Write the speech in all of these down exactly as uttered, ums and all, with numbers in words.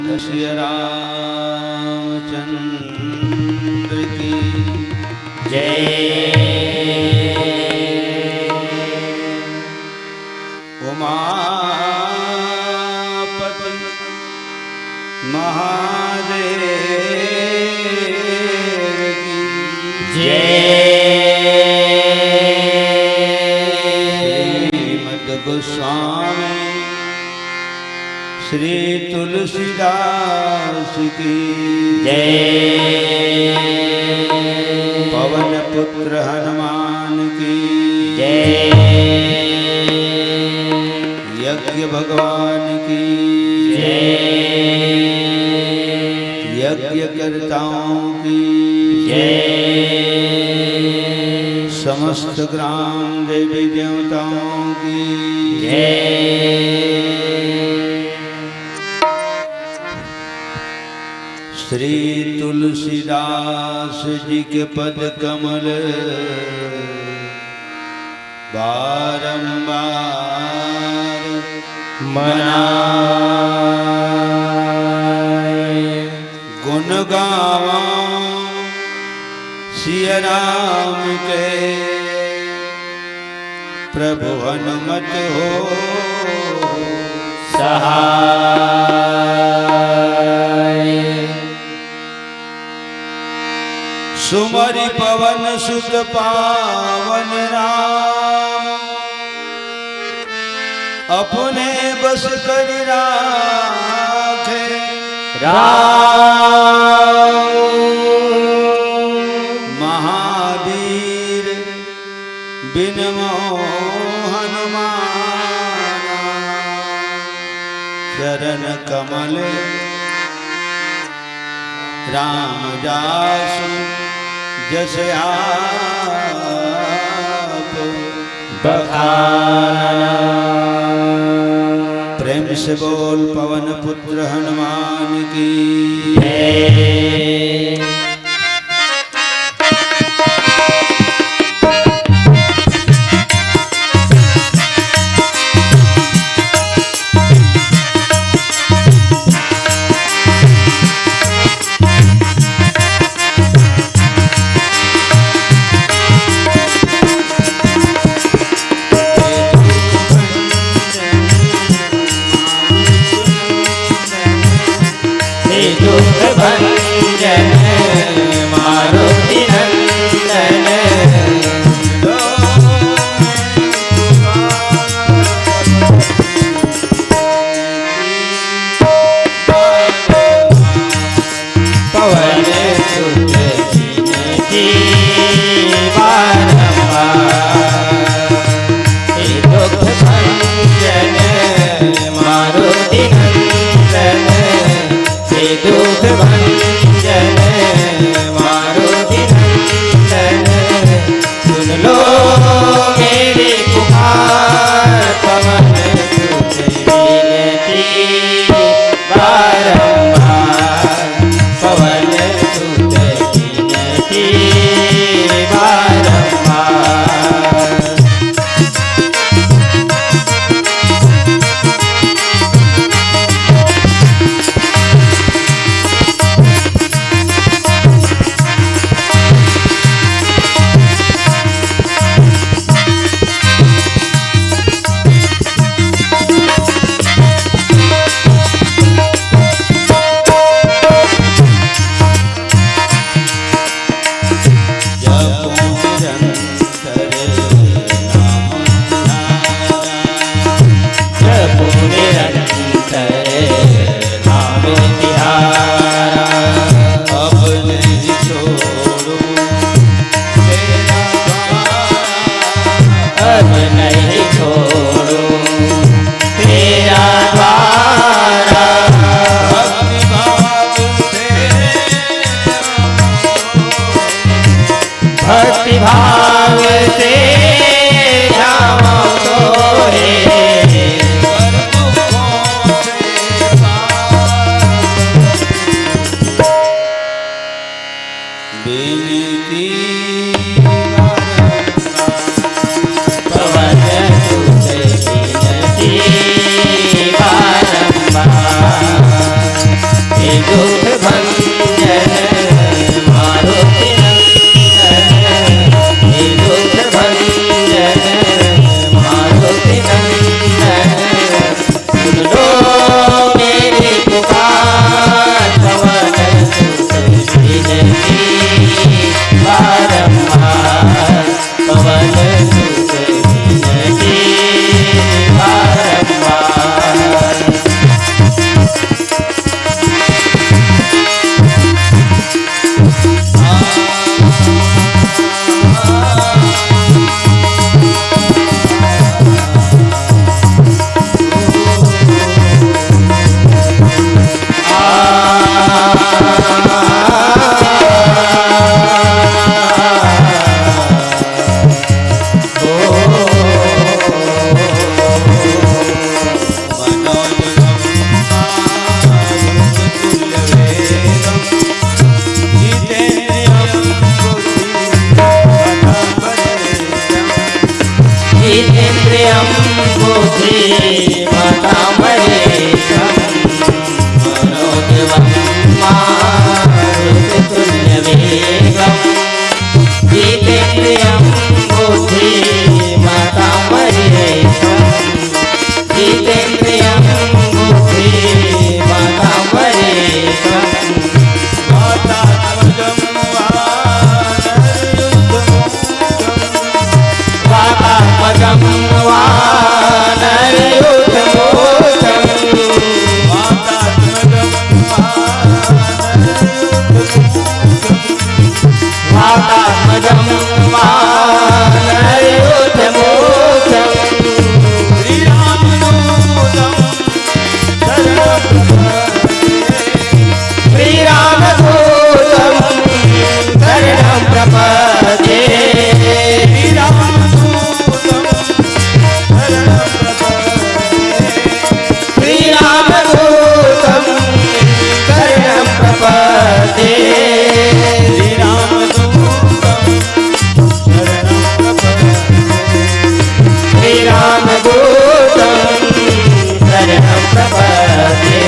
श्री रामचंद्र की जय। उमापति महादेव की जय। श्रीमद् गोस्वामी श्री तुलसीदास की जय। पवन पुत्र हनुमान की जय। यज्ञ भगवान की जय। यज्ञकर्ताओं की जय। समस्त ग्राम देवी देवताओं की जय। श्री तुलसीदास जी के पद कमल बारंबार मनाए। गुण गावा सिया राम के, प्रभु हनुमत हो सहाय। सुमरि पवन सुत पावन राम, अपने बस करि राखे राम। महावीर बिन मोह हनुमाना, चरण कमल राम जासु जस आप बखाना। प्रेम से बोल पवन पुत्र हनुमान की जय। हे दुख भंजन मारुति नंदन। पवन सुत विनती बारंबार। हे दुख भंजन मारुति नंदन, हे दुख भंजन मारुति नंदन, सुन लो मेरी पुकार, पवन सुत विनती बारंबार, पवन सुत विनती बारंबार। दुख भंजन मारुति नंदन, हे दुख भंजन मारुति नंदन, सुन लो मेरी पुकार, पवन सुत विनती बारंबार, पवन सुत विनती बारंबार। जितेन्द्रियं बुद्धिमतां वरिष्ठं, मनोजवं मारुतितुल्यवेगं, जितेन्द्रियं बुद्धिमतां वरिष्ठं, जितेन्द्रियं बुद्धिमतां वरिष्ठं, वातात्मजं वानरयूथमुख्यं, वातात्मजं वानरयूथमुख्यं, वातात्मजं वानरयूथमुख्यं, वातात्मजं वानरयूथमुख्यं, श्रीरामदूतं शरणं प्रपद्ये। श्रीरामदूतं शरणं प्रपद्ये। श्रीरामदूतं शरणं प्रपद्ये। श्रीरामदूतं शरणं प्रपद्ये। श्रीरामदूतं शरणं प्रपद्ये। श्रीरामदूतं शरणं प्रपद्ये।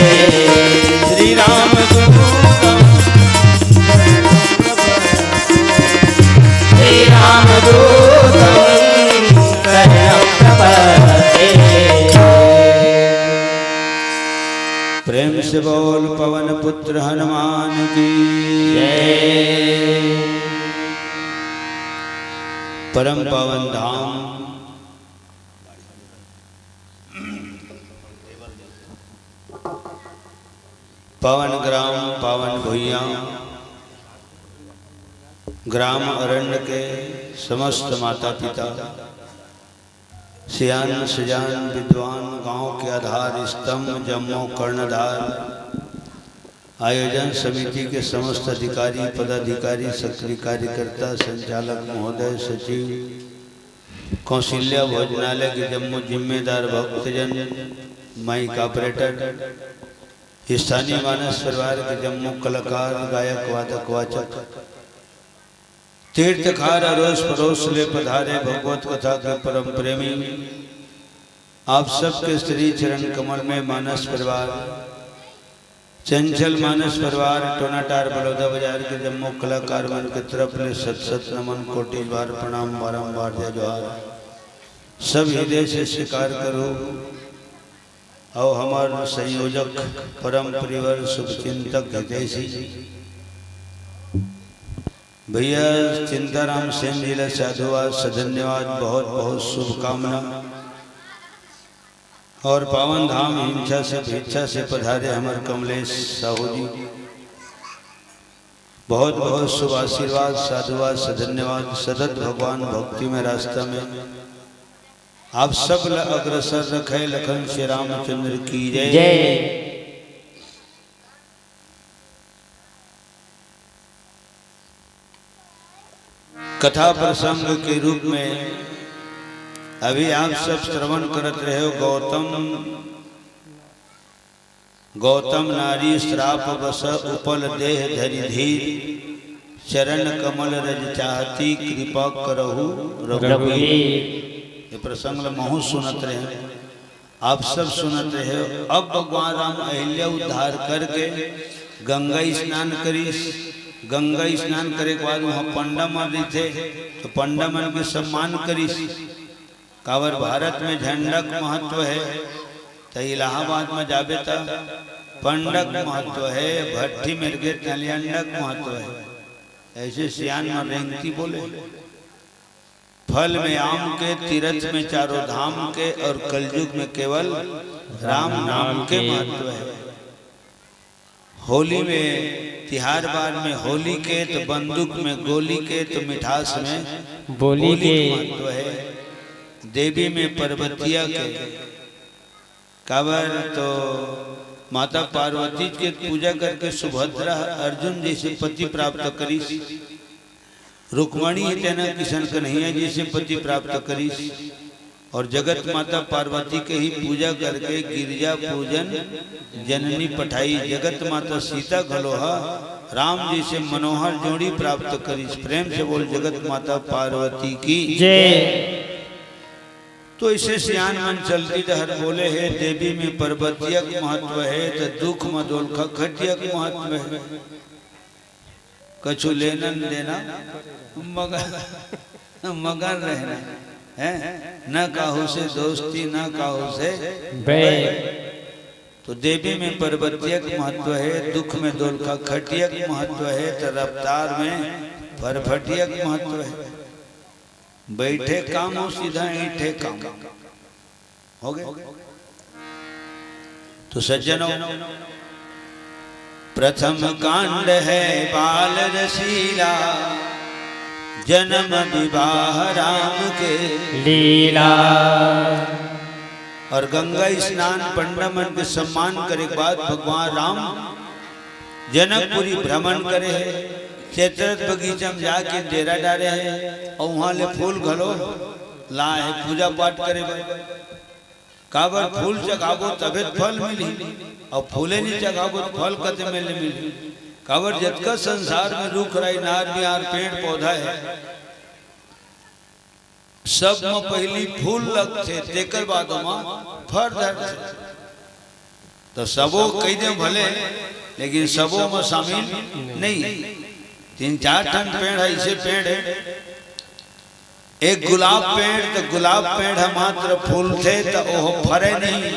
श्रीरामदूतं शरणं प्रपद्ये। श्रीरामदूतं शरणं प्रपद्ये। प्रेम से बोल पवन पुत्र हनुमान की जय। परम पावन धाम, पावन ग्राम, पावन भुइयां, ग्राम अरण्य के समस्त माता पिता, सियान सजान विद्वान, गांव के आधार स्तंभ, जम्मो कर्णधार, आयोजन समिति के समस्त अधिकारी, पदाधिकारी, सक्रिय कार्यकर्ता, संचालक महोदय, सचिव, कौशल्या भोजनालय के जम्मो जिम्मेदार, भक्तजन, माइक ऑपरेटर, स्थानीय मानस परिवार के जम्मो कलाकार, गायक, वादक, वाचक, तीर्थकार अरोस परोस ले पधारे भगवत कथा के परम प्रेमी, आप सबके श्री चरण कमल में मानस परिवार, चंचल मानस परिवार, टोनाटार बलौदा बाजार के जम्मो कलाकार मन के तरफ ले सत सत नमन, कोटि बार प्रणाम, बारंबार जय जोहार। सब हृदय से स्वीकार करो। अउ हमर संयोजक, परम प्रियवर, शुभचिंतक हितैषी भैया चिंताराम सेन जी ला साधुवाद, सधन्यवाद, बहुत बहुत शुभकामना। और पावन धाम हिंसा से भिक्षा से पधारे हमर कमलेश साहू जी, बहुत बहुत शुभ आशीर्वाद, साधुवाद, सधन्यवाद। सतत भगवान भक्ति में रास्ता में आप सब ल अग्रसर रखे। लखन श्री रामचंद्र की जय। जय। कथा प्रसंग के रूप में अभी आप सब श्रवण करत रहे हो, गौतम, गौतम नारी श्राप बस उपल देह धरि धीर, चरण कमल रज चाहती कृपा करहु रघुवीर। रघुवीर। ये प्रसंग ल महू सुनत रहे। आप सब सुनत रहे हो। अब भगवान राम अहिल्या उद्धार करके गंगा स्नान करिस। गंगा स्नान करे के बाद वहाँ पंडा मन रहिथे, तो पंडा मन के सम्मान करिस। काबर भारत में झंडा के महत्व है, त इलाहाबाद में जाबे त पंडा के महत्व है, भट्ठी में गे त अंडा के महत्व है। ऐसे सियान में रेंगती बोले, फल में आम के, तीरथ में चारों धाम के, और कलयुग में केवल राम नाम के महत्व है। होली में, तिहार बार में होली के, तो बंदूक में गोली के, तो मिठास में बोली बोली के के। महत्व है। देवी में पार्वतिया के, काबर तो माता पार्वती के पूजा करके सुभद्रा अर्जुन जैसे पति प्राप्त करिस। रुक्मणी हे तेना किशन कन्हैया जैसे पति प्राप्त करिस। और जगत माता पार्वती के ही पूजा करके गिरजा पूजन जननी पठाई। जगत माता सीता घलो हा राम जैसे मनोहर जोड़ी प्राप्त करिस। प्रेम से बोल, जगत माता पार्वती की। जय। तो ऐसे सियान मन चलती डहर बोले हे, देवी में पार्वतिया के महत्व है, तो दुख में दोलखा खटिया के महत्व है। कछु लेनन देना, मगन, मगन रहना है, न काहू से दोस्ती, न काहू से बैर। तो देवी में पार्वतिया के महत्व है, दुख में दोलखा खटिया के महत्व है, तो रफ्तार में फरफटिया के महत्व है। बैठे काम हो, सीधा ऐंठे काम। हो गए? तो सज्जनों, प्रथम कांड है बाल रसीला, जन्म विवाह राम के लीला। और गंगा स्नान, पंडा मन के सम्मान करे के बाद भगवान राम जनकपुरी भ्रमण करे हे, चैत्ररथ बगीचा में जाके डेरा डारे हे और वहां ले फूल घलो लाए हे पूजा पाठ करे बर। काबर फूल चघाबो तभे त फल मिलही, अउ फूले नइ चघाबो त फल कते मेर ले मिलही। काबर जतका संसार में रूख राई नार बिहार पेड़ पौधा हे, सब म पहिली फूल लगथे, तेकर बाद ओमा फर धरथे। त सबो कहि देंव भले, लेकिन सबो म शामिल नइ हे। तीन चार ठन पेड़ हे, अइसे पेड़ हे, एक गुलाब पेड़, त गुलाब पेड़ ह मात्र फूलथे, त ओह फरे नहीं।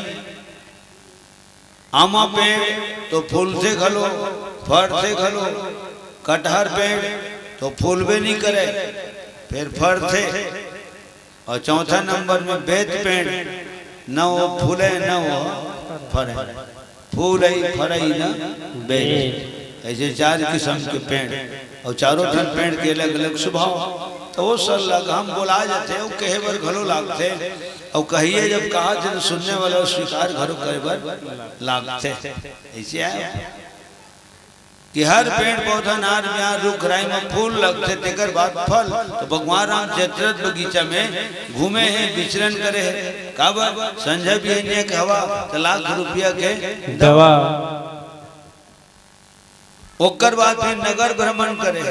आमा पेड़ तो फूलथे घलो, फरथे घलो, कटहर पेड़ तो फूलबे नहीं करे, फिर फरथे। और चौथा नंबर में बेत पेड़, न वो फूले, न वो फरे। फूलई फरई न बेच। ऐसे चार किस्म के पेड़, और चारों ठन पेड़ के अलग-अलग स्वभाव। तो वो सरलग हम बोला जाथे, वो कहे बर घलो लागथे, और कहिए जब कहा थे, तो सुनने वाला स्वीकार घलो करे बर लागथे। ऐसे आय कि हर पेड़ पौधा, नार बिहार, रुख राई में फूल लगथे, तेकर बाद फल। तो भगवान राम चैत्ररथ बगीचा में घूमे हे, विचरण करे हे। काबर? संझा बिहनिया के हवा, त लाख रुपया के दवा। ओकर बाद फिर नगर भ्रमण करे।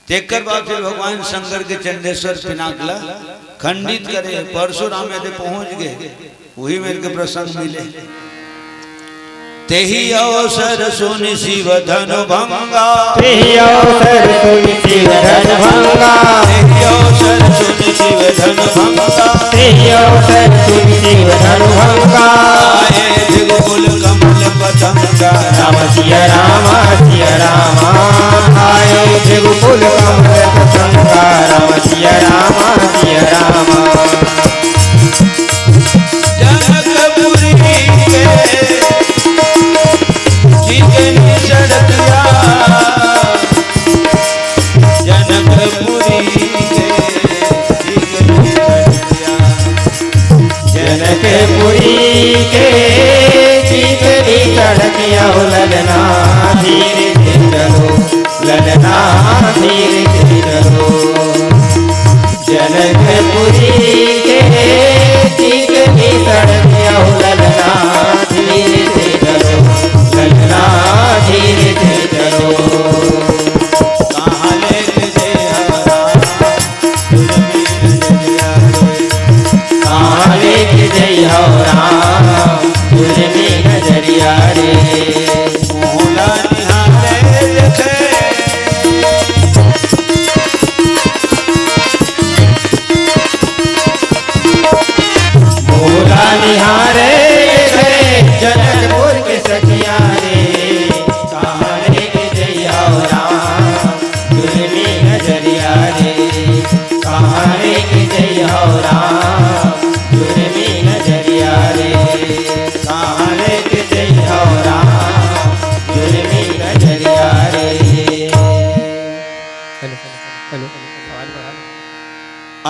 तेकर बाद फिर भगवान शंकर के चंडेश्वर पिनाक ला खंडित करे। परशुराम यदि पहुंच गए, वही मेर के प्रसंग मिले। तेहि अवसर सुनि शिव धनु भंगा। तेहि अवसर सुनि शिव धनु भंगा। तेहि अवसर सुनि शिव धनु भंगा। तेहि अवसर सुनि शिव धनु भंगा। आए भृगु कुल कमल पतंगा। राम सिया राम सिया राम। आए भृगु कुल कमल पतंगा। राम सिया राम सिया राम। जनकपुरी के चिकनी सड़किया, जनकपुरी के चिकनी सड़किया। जनकपुरी के चिकनी सड़किया हो ललना धीरे से चलो, ललना धीरे से चलो। जनकपुरी के चिकनी सड़किया हो ललना धीरे से चलो, ललना धीरे से चलो। कहाँ लेके जइहा राम, कहाँ लेके जइहा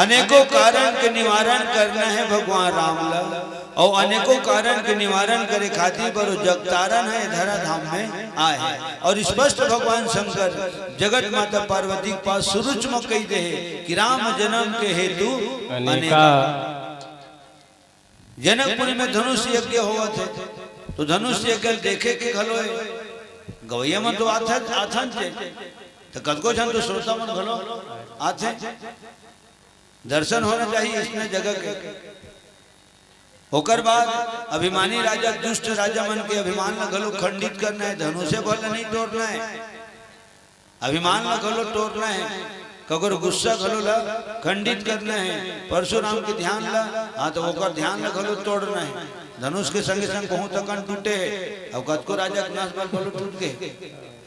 अनेकों कारण के निवारण करना हे भगवान राम ला, अउ अनेकों कारण के निवारण करे खातिर बर वो जगतारन हे धरा धाम में आए हे। अउ स्पष्ट भगवान शंकर जगत माता पार्वती के पास सुरुच म कहि दे हे कि राम जन्म के हेतु अनेका। अनेका। जनकपुरी में धनुष यज्ञ होवत हे, तो धनुष यज्ञ देखे के घलो हे। गवैया मन तो आथन, आथन थे, तो कतको झन तो श्रोता मन घलो आथे। दर्शन होना चाहिए इसने जगह के। ओकर बाद अभिमानी राजा, दुष्ट राजा मन के अभिमान ला घलो खंडित करना हे, धनुषे भर ला नहीं तोड़ना हे। अभिमान ला घलो तोड़ना हे, ककर गुस्सा घलो ला खंडित करना हे, परशुराम के ध्यान ला, हाँ, तो ओकर ध्यान ला घलो तोड़ना हे। धनुष के संगे संग बहुत अकन टूटे हे, अउ कतको राजा के नस बल घलो टूट गे।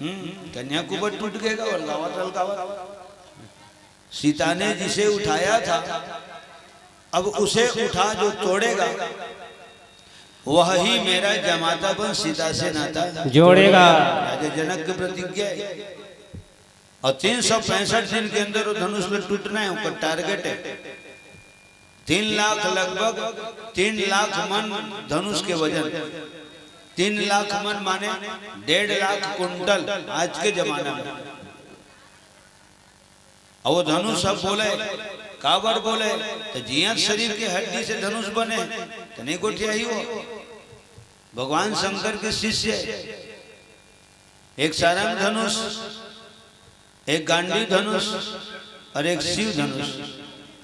हम्म, कन्याकुब्बा टूट गे, अलगावत अलगावत। सीता ने जिसे उठाया था, अब उसे उठा जो तोड़ेगा, वही मेरा जमाता बन सीता से नाता जोड़ेगा। राजा जनक के प्रतिज्ञा हे। अउ तीन सौ पैंसठ दिन के अंदर वो धनुष ला टूटना हे, ओकर टारगेट हे। तीन लाख, लगभग तीन लाख मन धनुष के वजन, तीन लाख मन माने डेढ़ लाख कुंटल आज के जमाना में। अउ वो धनुष सब बोले, काबर बोले, तो जियत शरीर के हड्डी से धनुष बने, तो नहीं गोठियाही वो। भगवान शंकर के शिष्य, एक सारंग धनुष, एक गांडी धनुष अउ एक शिव धनुष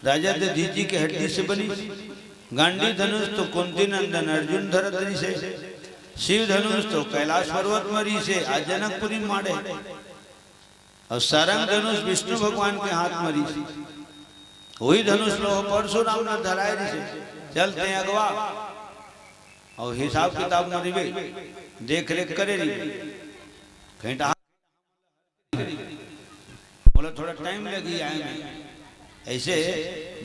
राजा दधीचि के हड्डी से बनी। गांडी धनुष तो कुंती नंदन अर्जुन धरत रिहिसे, शिव धनुष तो कैलाश पर्वत म रिहिसे, आज जनकपुरी म माड़े। अउ सारंग धनुष विष्णु भगवान के हाथ म रिहिसे। वही धनुष ला परशुराम ला धराए रिहिसे, चल तैं अगवा। अउ हिसाब किताब म रिबे, देख रेख करे रिबे। कहीं टहा मोला थोड़ा टाइम लगही आए में। ऐसे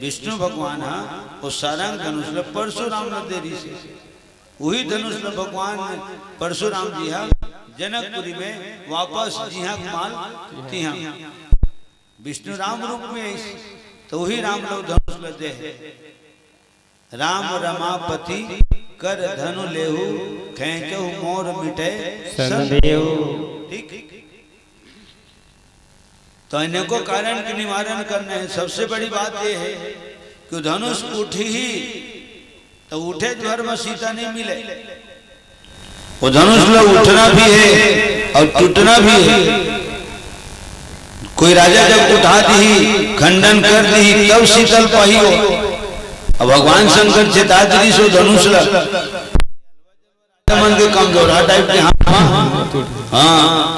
विष्णु भगवान हा वो सारंग धनुष ला परशुराम ला दे रिहिसे। वही धनुष ला भगवान परशुराम जी हा जनकपुरी में वापस जिहां के माल तिहां विष्णु राम रूप में आइस, तो वही राम ला धनुष ला दे हे। राम रमापति कर धनु लेहु, खेंचहु मोर मिटे संदेहु। ठीक। तो अनेकों कारण के निवारण करना हे। सबसे बड़ी बात ये हे कि धनुष उठही, तो उठे भर म सीता नहीं मिले। वो धनुष ला उठना भी हे अउ टूटना भी हे। कोई राजा जब उठा दिही, खंडन कर दिही, तब सीतल पाही वो। अब भगवान शंकर चेता दिही सो धनुष ला। मन के कमजोरहा टाइप के हाथ म, हाँ,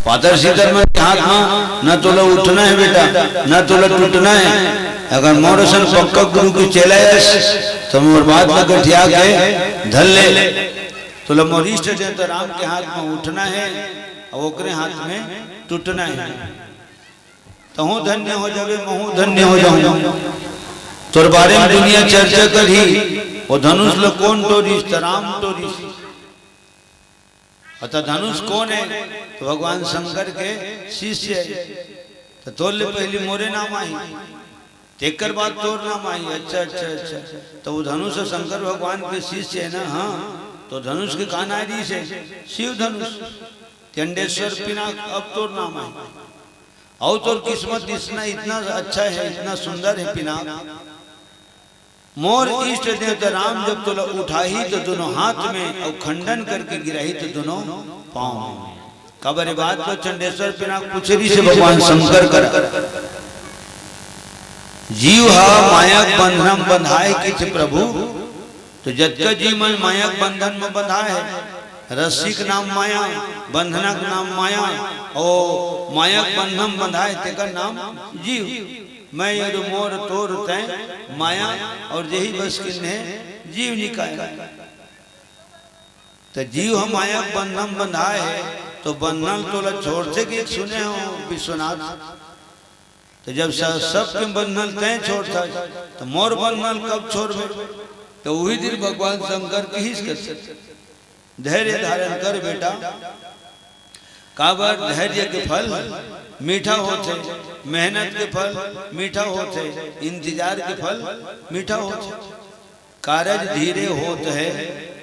पातर सीतर मन के हाथ म, न तोला उठना हे बेटा, न तोला टूटना हे। अगर मोर असन पक्का गुरु के चेला अस, तो मोर बात ला गठिया के धर ले। तोला मोर इष्ट देवता राम के हाथ म उठना हे अउ ओकरे हाथ म टूटना हे। तहूँ धन्य हो जाबे, महूँ धन्य हो जाहूँ। तोर बारे म दुनिया चर्चा करही, वो धनुष ल कोन टोरिस? त राम टोरिस। अतः धनुष कोन हे? त भगवान शंकर के शिष्य हे। त तोर ले पहिली मोरे नाम आही, तेकर बाद तोर नाम आही। अच्छा, अच्छा, अच्छा। त वो धनुष शंकर भगवान के शिष्य हे ना? हाँ। त धनुष के का नाम रिहिसे? शिव धनुष। चंडेश्वर पिनाक, अब तोर नाम आही। अउ तोर किस्मत इतना, इतना अच्छा हे, इतना सुंदर हे पिनाक। मोर इष्ट देवता राम जब तोला उठाही त दोनों हाथ म अउ खंडन करके गिराही त दोनों पाँव म। काबर ए बात ल चंडेश्वर पिनाक पूछे रिहिसे भगवान शंकर करा। जीव हा माया के बंधन म बंधाय हे कहिथे प्रभु, त जतका जीव मन माया के बंधन म बंधाय हे, रस्सी के नाम माया, बंधना के नाम माया, अउ माया के बंधन म बंधाय हे, तेकर नाम जीव। मैं अउ मोर तोर तैं माया, अउ जेही बस किन्हे जीव निकाय। त जीव ह माया के बंधन म बंधाय हे, त बंधन तोला छोड़थे कि सुने हो विश्वनाथ? त जब स-, सबके बंधन तैं छोड़थस, त मोर बंधन कब छोड़बे? त उही दिन भगवान शंकर किहिस कथे, धैर्य धारण कर बेटा, काबर धैर्य के फल मीठा होथे, मेहनत के फल मीठा होथे, इंतजार के फल मीठा होथे। कारज धीरे होत हे,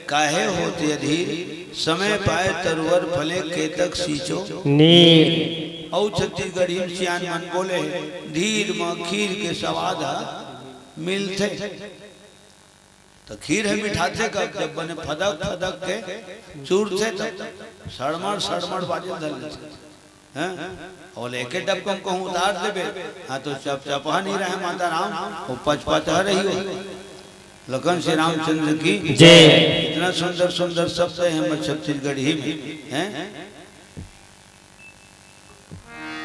काहे होत अधीर, समय पाए तरुवर फले केतक सींचो नीर। अउ छत्तीसगढ़ी म सियान मन बोले हे, धीर म खीर के सवाद ह मिलथे। त खीर ह मिठाथे कब? जब बने फदक फदक के चूरथे तब सड़मड़ सड़मड़ बाजे धर लेथे। हैं? अउ एके डबकन कहूँ उतार देबे, हाँ, तो चप चपहा नहीं रहे माता राम, वो पच पच ह रही हो। लखन श्री रामचंद्र की जय। इतना सुंदर सुंदर शब्द हे हमर छत्तीसगढ़ी में, हैं?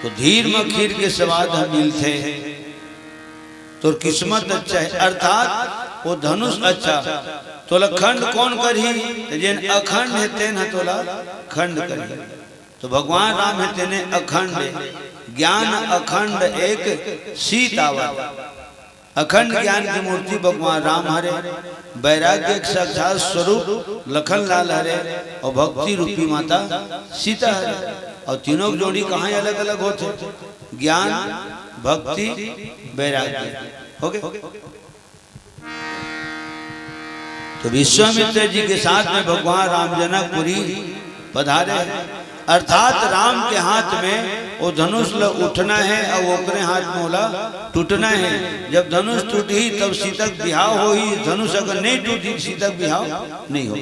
तो धीर म खीर के स्वाद ह मिलथे। तोर किस्मत अच्छा हे, अर्थात वो धनुष अच्छा। तोला खंड कौन करही? त जेन अखंड हे तेन ह तोला खंड करही। तो भगवान राम हे तेने अखंड हे, ज्ञान अखंड एक सीत आवा। अखंड ज्ञान के मूर्ति भगवान राम हरे, वैराग्य के साक्षात स्वरूप लखन लाल हरे, अउ भक्ति रूपी माता सीता हरे। अउ तीनों के जोड़ी कहाँ अलग-अलग होथे? ज्ञान, भक्ति, वैराग्य। हो गे? तो विश्वामित्र जी के साथ में भगवान राम जनकपुरी पधारे। अर्थात राम के हाथ में वो धनुष ल उठना हे अउ ओकरे हाथ में ओला टूटना हे। जब धनुष टूटही तब सीता के बिहाव होही, धनुष अगर नहीं टूटही सीता के बिहाव नहीं होही।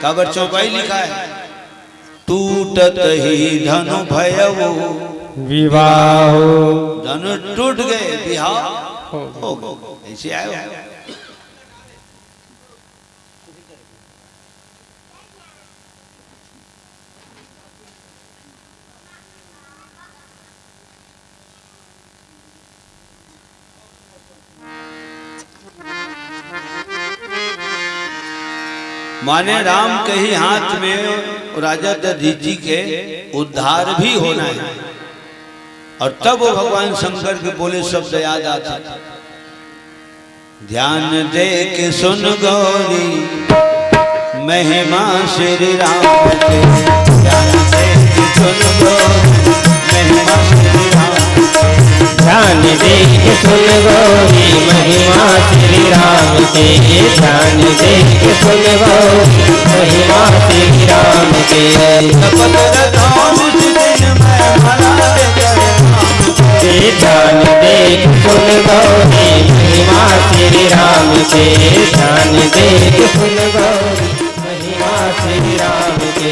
काबर चौपाई लिखा हे, टूटत ही धनु भयउ विवाह। धनुष टूट गे, बिहाव हो गे। ऐसे आए हो। माने राम के ही हाथ में राजा दधीचि के उद्धार भी होना हे। अउ तब वो भगवान शंकर के बोले शब्द याद आथे। ध्यान दे के सुन गौरी महिमा श्री राम के। ध्यान दे के सुन गौरी महिमा श्री राम के। ध्यान दे के सुन गौरी महिमा श्री राम के। ध्यान दे के सुन गौरी महिमा श्री राम के। शपथ रतौन दिन मैं भला के। ध्यान दे के सुन गौरी महिमा श्री राम के। ध्यान दे के सुन गौरी महिमा श्री राम के।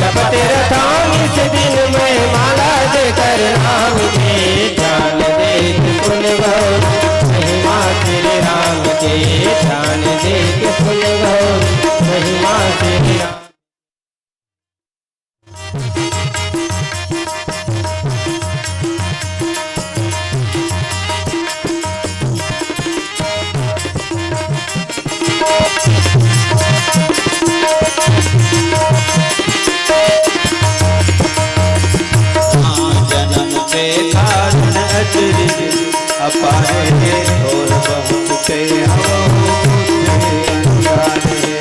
शपथ रतौन इस दिन मैं माला देकर राम के। ध्यान दे के सुन गौरी महिमा श्री राम के। ध्यान दे के सुन गौरी महिमा श्री राम। जन्म के कारण अचरज अपार हे, थोर बहुत के अवहु बुद्धि अनुसार हे।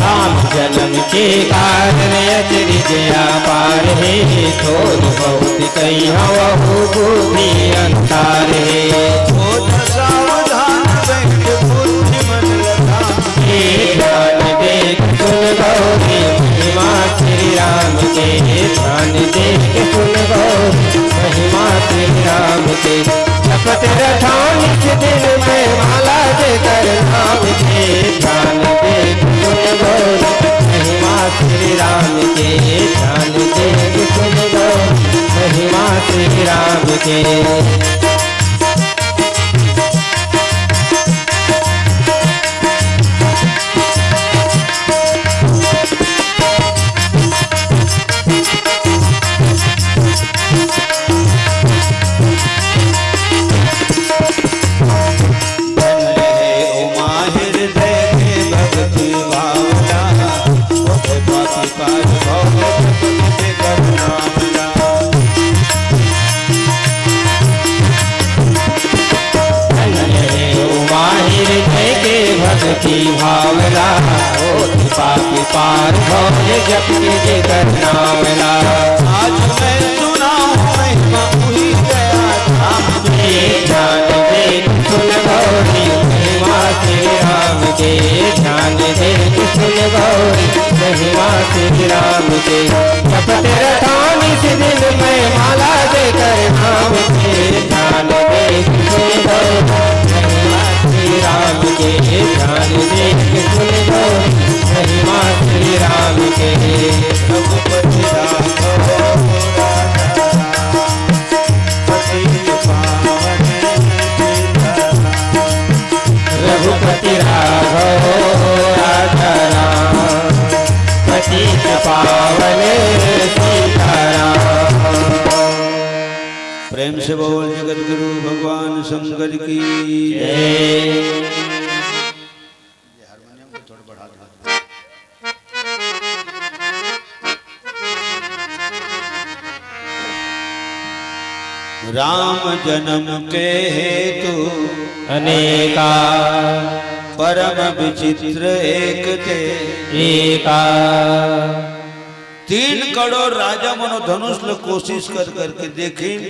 राम जन्म के कारण अचरज अपार हे, थोर बहुत कहीं अवहु बुद्धि अनुसार हे। हो जा सावधान बैठ बुद्धि मन लगा। ध्यान दे सुन गौरी महिमा श्री राम के। ध्यान दे सुन गौरी महिमा श्री राम के। शपथ रतौन इस दिन मैं माला देकर राम के। ध्यान दे सुन गौरी महिमा श्री राम के। ध्यान दे सुन गौरी महिमा श्री राम के। की भावला, होत पापी पार भव, जप कीजे कर नामला। आज मैं सुनाऊं महिमा उही दया धाम के। ध्यान दे सुन गौरी, महिमा श्री राम के। ध्यान दे सुन गौरी, महिमा श्री राम के। जपत रथा नित दिन मैं, माला देकर नाम के। ध्यान दे सुन गौरी, महिमा श्री राम के। ध्यान दे सुन गौरी, महिमा श्री राम के। रघुपति राघव राजा राम, पतित पावन सीताराम। रघुपति राघव राजा राम, पतित पावन सीताराम। प्रेम से बोल जगत गुरु भगवान शंकर की जय। ये हारमोनियम को थोड़ा बढ़ा दो। राम जन्म के हेतु अनेका परम विचित्र एक ते एका। तीन करोड़ राजा मनो धनुष ल कोशिश कर करके देखिन,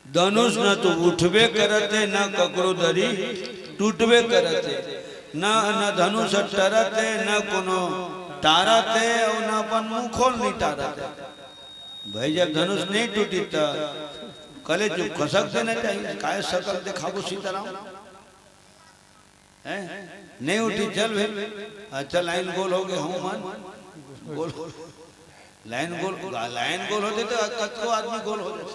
धनुष न तो उठबे करत हे, न ककरो दरी टूटबे करत हे, न, न धनुष टरत हे, न कोनो टारत हे, अउ न अपन मुखोल नहीं टारत हे। भाई, जब धनुष नहीं टूटी त कले चुप खसक देना चाहिए। काय सकल दिखाबो सीताराम? हैं? नहीं उठी, चल भाई। अच्छा, लाइन गोल हो गए, हूँ मन। गोल। लाइन गोल, लाइन गोल होते तो कतको आदमी गोल हो जाते।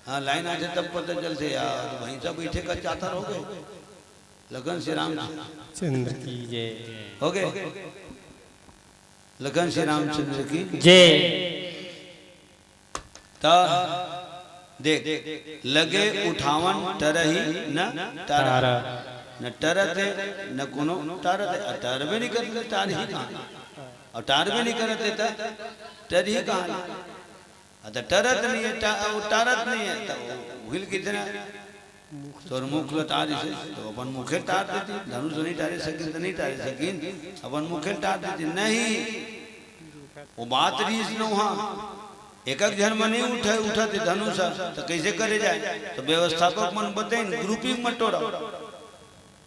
हाँ, लाइन आते तब पता चलते यार, भैंसा बैठे का चातर हो गए। लखन श्री राम चंद्र की जय। हो गए। लखन श्री रामचंद्र की जय। त देख, लगे उठावन टरही न टारा। टारा। न टरत हे, न कोनो टारत हे। अ, टरबे नहीं करत हे, टारही कहाँ? अउ टारबे नहीं करत हे, त टरही कहाँ? अ, त टरत नहीं हे, टा-, अउ टारत नहीं हे, त वो हिल कितना? तोर मुख ल टारिस हे, त अपन मुखे टार देती, धनुष नहीं टारे सकिन, त नहीं टारे सकिन, अपन मुखे ल टार देती। नहीं, वो बात रहिस नोहा। एक एक झन म नहीं उठे, उठत हे धनुष, त कैसे करे जाए? त व्यवस्थापक मन बतेन, grouping म टोरा,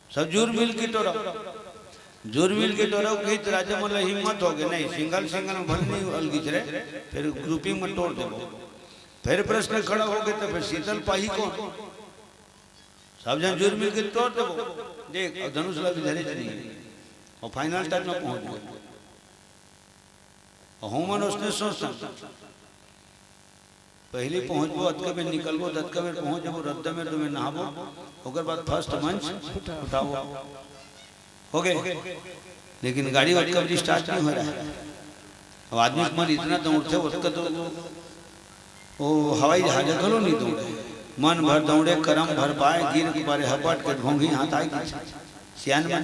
सब जुर मिल के टोरा, जुर मिल के टोरा। कही त राजा मन ल हिम्मत हो गए, नहीं, single single म भले नहीं अलगिच रे, फिर grouping म टोर देबो। फिर प्रश्न खड़ा हो गए, त फिर सीतल पाही कौन? सब झन जुर मिल के टोर देबो। देख, अब धनुष ल भी धरे नहीं, अउ final touch म पहुंच गए। अउ हमन उसने सोचथन, पहली पहुंचबो, अतका बेर निकलबो, अतका बेर पहुंच जाबो, रद्दा में दो में नहाबो, ओकर बाद first मंच उठाबो। हो गए। लेकिन गाड़ी ओतका बेर start नहीं हो रहा है। अब आदमी मन इतना दौड़ते, ओतका तो वो हवाई जहाज घलो नहीं दौड़े। मन भर दौड़े, करम भर पाए, गिर के बारे हपट के घोंघी हाथ आई गई। सियान मन।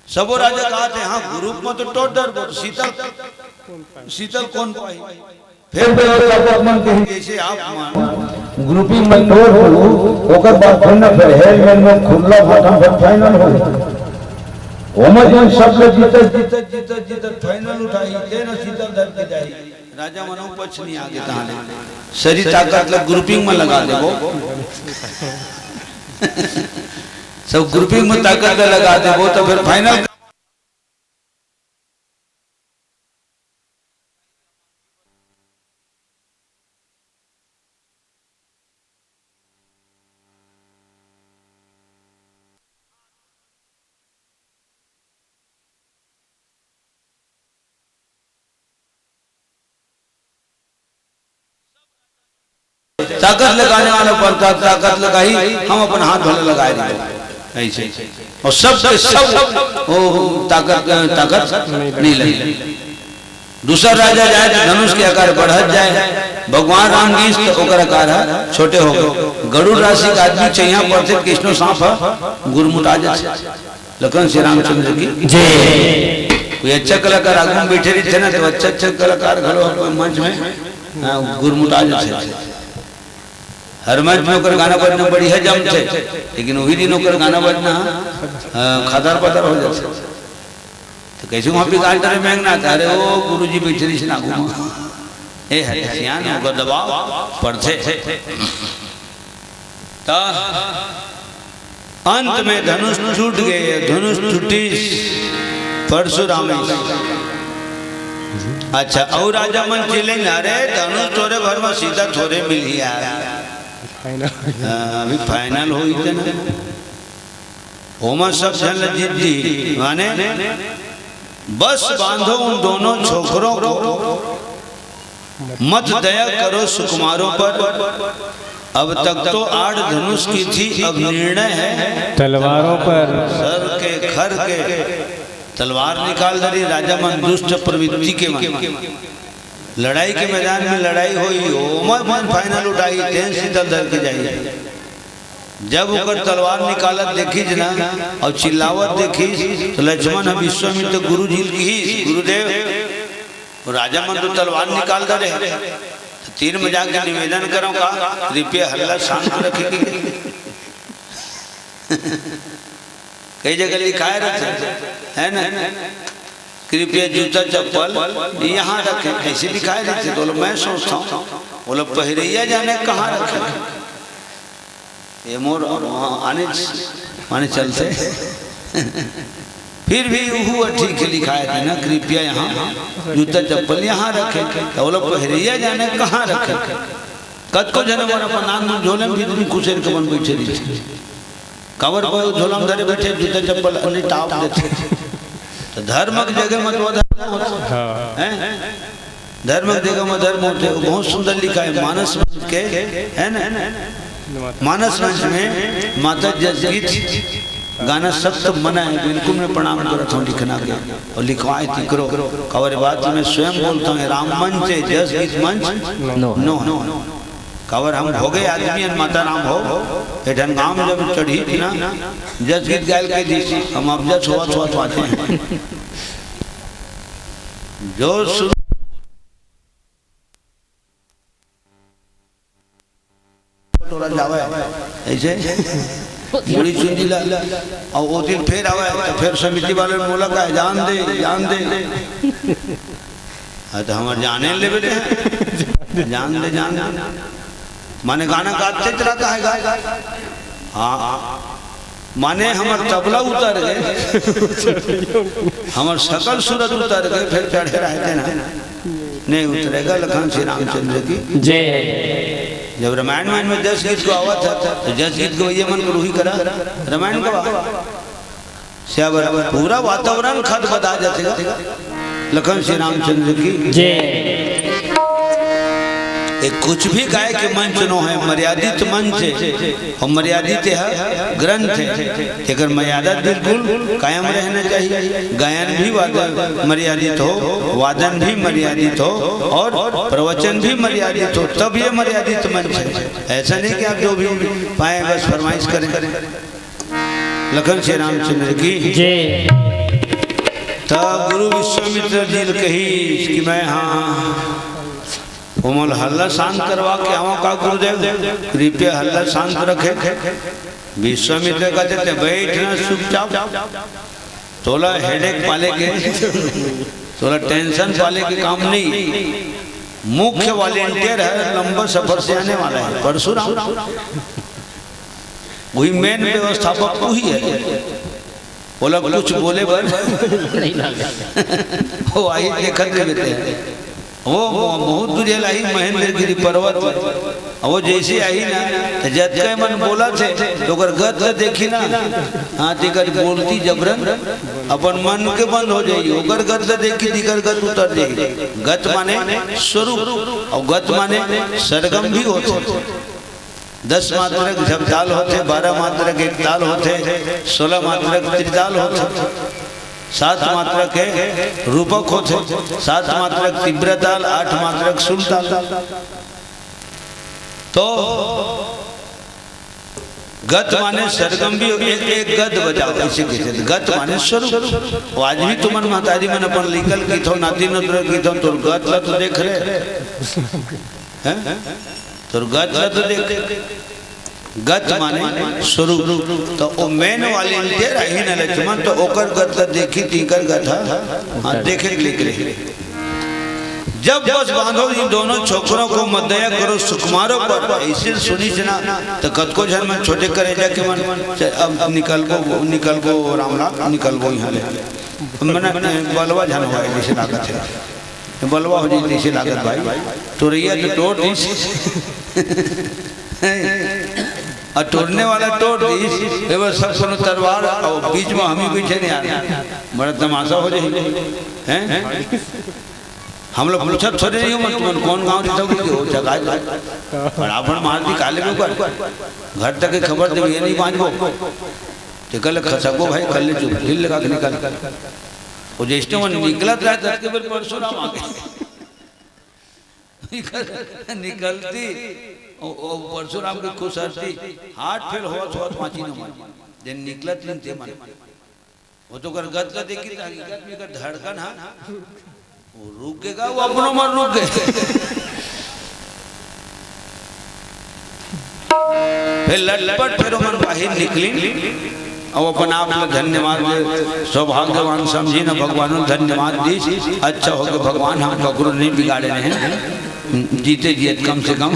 सबो राजा कहत हे, हाँ, group म तो टोर डरबो, सीतल, सीतल कौन पाही? फिर व्यवस्थापक मन के जैसे आप मन grouping म टोर हो, ओकर बाद फिर न फिर हेलमेट म खुल्ला बटन पर final हो। ओमा जोन सबले जीतत, जीतत, जीतत, जीतत final उठाही, तेन सीतल धर के जाही। राजा मन पछ नहीं आगे तहां ले। सरी ताकत ल grouping म लगा देबो। सब grouping म ताकत ल लगा देबो, त फिर final ताकत लगाने वाला पर ता-, ताकत लगाही, हम अपन हाथ भले लगाए नहीं। ऐसे। और सब के सब वो ताकत, ताकत नहीं लगे। दूसरा राजा जाए तो धनुष के आकार बढ़त जाए, भगवान राम गीस तो ओकर आकार ह छोटे हो गए। गरुड़ राशि का आदमी चैहा पड़थे, कृष्णो सांप ह गुरमुटा जाथे। लखन श्री रामचंद्र की जय। कोई अच्छा कलाकार आगू में बैठे रहिथे ना, तो अच्छा, अच्छा कलाकार घलो कोई मंच में, हाँ, गुरमुटा जाथे। हर मंच में ओकर गाना बजना बढ़िया जमथे, लेकिन वही दिन ओकर गाना बजना, अ, खदर पदर हो जाथे। तो कैसे वहाँ बिगाड़ डरे मेघनाथ, अरे वो गुरुजी बैठे रहिस ना घूमा। ए हरे सियान, ओकर दबाव पड़थे। त अंत में धनुष टूट गए, धनुष टूटिस परशुराम। अच्छा, अउ राजा मन चिल्लाइन, अरे धनुष तोरे भर में सीधा थोरे मिलही यार। हाँ, अभी final होही तेन। ओमा सब झन ल जीत दी, माने बस बांधो उन दोनों छोकरों को, मत दया करो सुकुमारों पर। अब तक तो आड़ धनुष की थी, अब निर्णय है तलवारों पर। सर के, खर के तलवार निकाल डरिन राजा मन, दुष्ट प्रवृत्ति के मन। लड़ाई के मैदान में लड़ाई होही, ओमा मन final उठाही, तेन सीधा धर के जाही। जब ओकर तलवार निकालत देखिस ना अउ चिल्लावत देखिस, त लक्ष्मण ह विश्वामित्र गुरु जी ल किहिस, गुरुदेव, वो राजा मन तो तलवार निकाल डरे हे, त तीर में जाके निवेदन करंव का, कृपया हल्ला शांत रखे के। कई जगह लिखाए रहिथे, है ना, कृपया जूता चप्पल यहाँ रखें, ऐसे लिखाए रहिथे। तो बोले, मैं सोचता हूँ, बोले, पहिरैया जाने कहाँ रखे। ये मोर आने माने चलथे। फिर भी उहू ठीक है, लिखाए रहिथे ना, कृपया यहाँ जूता चप्पल यहाँ रखें। तो बोले, पहिरैया जाने कहाँ रखे। कतको झन मन अपन नानमुन झोला में भी खुसेर के मन बैठे रहिथे। काबर को झोला में धरे बैठे, जूता चप्पल अन्य टाप देथे। तो धर्म के जगह में तो अधर्म होथे। हाँ। हैं? धर्म के जगह में धर्म होथे। वो बहुत सुंदर लिखाए, मानस मंच के, है ना? मानस मंच में माता जस गीत गाना सख्त मना है, बिल्कुल मैं प्रणाम करत हूँ लिखना के, अउ लिखवाए तिकरो। काबर बात मैं स्वयं बोलता हूँ, राम मंच है, जस गीत मंच नो। नो। काबर हम भोगे आदमी हन, माता राम भोग। ए ठन गाँव में जब चढ़ी थी ना, जस गीत गायल के दिस, हम अब जस होवत होवत पाते हैं। जो शुरू टोला जावे, ऐसे मुड़ी चुंदी ला, अउ वो दिन फेर आवे, तो फेर समिति वाले बोला का, जान दे, जान दे। हाँ, तो हमार जाने लेबे दे। जान दे, जान दे। माने गाना गाते चलाता है, गा, गा। हाँ, माने हमर तबला उतर गए, हमर सकल सूरत उतर गए, फिर चढ़े रहते ना, नहीं उतरेगा। लखन श्री रामचंद्र की जय। जब रामायण वायन में जस गीत को आवा था, तो जस गीत को ये मन को रूही करा, रामायण को आवा। सियावर पूरा वातावरण खद बदा जाथे गा। लखन श्री रामचंद्र की जय। ये कुछ भी गाय के मंच नो है, मर्यादित मंच है, अउ मर्यादित यह ग्रंथ है। एकर मर्यादा बिल्कुल कायम रहना चाहिए। गायन भी वादन मर्यादित हो, वादन भी मर्यादित हो, अउ प्रवचन भी मर्यादित हो, तब ये मर्यादित मंच है। ऐसा नहीं कि आप जो भी पाए बस फरमाइश करें। लखन श्री रामचंद्र की जय। तब गुरु विश्वामित्र जी ल कहिस कि मैं हाँ, ओमन हल्ला शांत करवा के आवा का गुरुदेव, कृपया हल्ला शांत रखे। विश्वामित्र कहते थे, बैठ ना चुपचाप, तोला हेडेक पाले के, तोला टेंशन पाले के काम नहीं। मुख्य वॉलेंटियर है, लंबा सफर से आने वाला है परशुराम। वही मेन व्यवस्थापक वही है। बोला कुछ बोले बर नहीं लगा। वो आई देखत के बेटे। वो बहुत दूरिया लाई महेंद्रगिरी पर्वत। वो जैसे आई ना, तो जतका मन बोला थे, तो ओकर गत ला देखी ना। हाँ, तेकर बोलती जबरन अपन मन के बंद हो जाई। ओकर गत ला देखी, तेकर गत उतर जाई। गत माने स्वरूप, अउ गत माने सरगम भी होथे। दस मात्रक जब ताल होथे, बारह मात्रक एक ताल होथे, सोलह मात्रक त्रिताल होथे, सात मात्रक के रूपक होथे, सात मात्रक तीव्र ताल, आठ मात्रक सुर ताल। तो गत माने सरगम भी एक, एक गद बजाओ, ऐसे कहते हैं। गत माने स्वरूप। वो आज भी तुमन महतारी मन अपन लिखल की थो, नाती नतुरा की थो, तोर गत ला तो देख रहे हैं। तोर गत ल तो देख, गत माने स्वरूप। तो ओ मेन वाली ल दे रही न लक्ष्मण, तो ओकर गत ल देखी, तीकर गत ह, हाँ, देखे के लेके रही। जब बस बांधो इन दोनों छोकरों को, मत दया करो सुकुमारों पर, ऐसे सुनिस ना, तो कतको झन मन छोटे करेजा के मन, च-, अब निकलबो, निकलबो रामलाल, निकलबो यहाँ ले। मने बलवा झन होय, जैसे लागत है। बलवा हो जाई तइसे लागत भाई, टोरइया तो टोर दिस। अउ टोरने वाला टोर दिस, ए बर सब कोनो तरवार, अउ बीच में हम ही बइठे नहीं यार, बड़ा तमाशा हो जाई, हैं? हम लोग पूछत थोड़े नहीं हो, तुमन कौन गांव देता हो, कि हो जगह है, बराबर मार दी काले के ऊपर, घर तक के खबर देबो, ये नहीं बांचबो, ते कल खसकबो भाई, कल ले चुप, दिल लगा के निकल। वो जैसे वो निकलत रहे, तब के बेर परशुराम आ गए। निकलती, ओ, ओ, परशुराम के खुसरती, हार्ट फेल होत, होत बांची न मन। जे निकलत लीन ते मन। वो तो कर गत का देखी, त हकीकत में कर धड़कन, हाँ, वो रुक गए का, वो अपनो मन रुक गए। फिर लटपट फिर ओमन बाहिर निकलिन, अउ अपन आप ल धन्यवाद दे, सौभाग्यवान समझिन, भगवान ल धन्यवाद दिस। अच्छा हो गए भगवान, हम ककरो नहीं बिगाड़े रहेन, जीते जियत कम से कम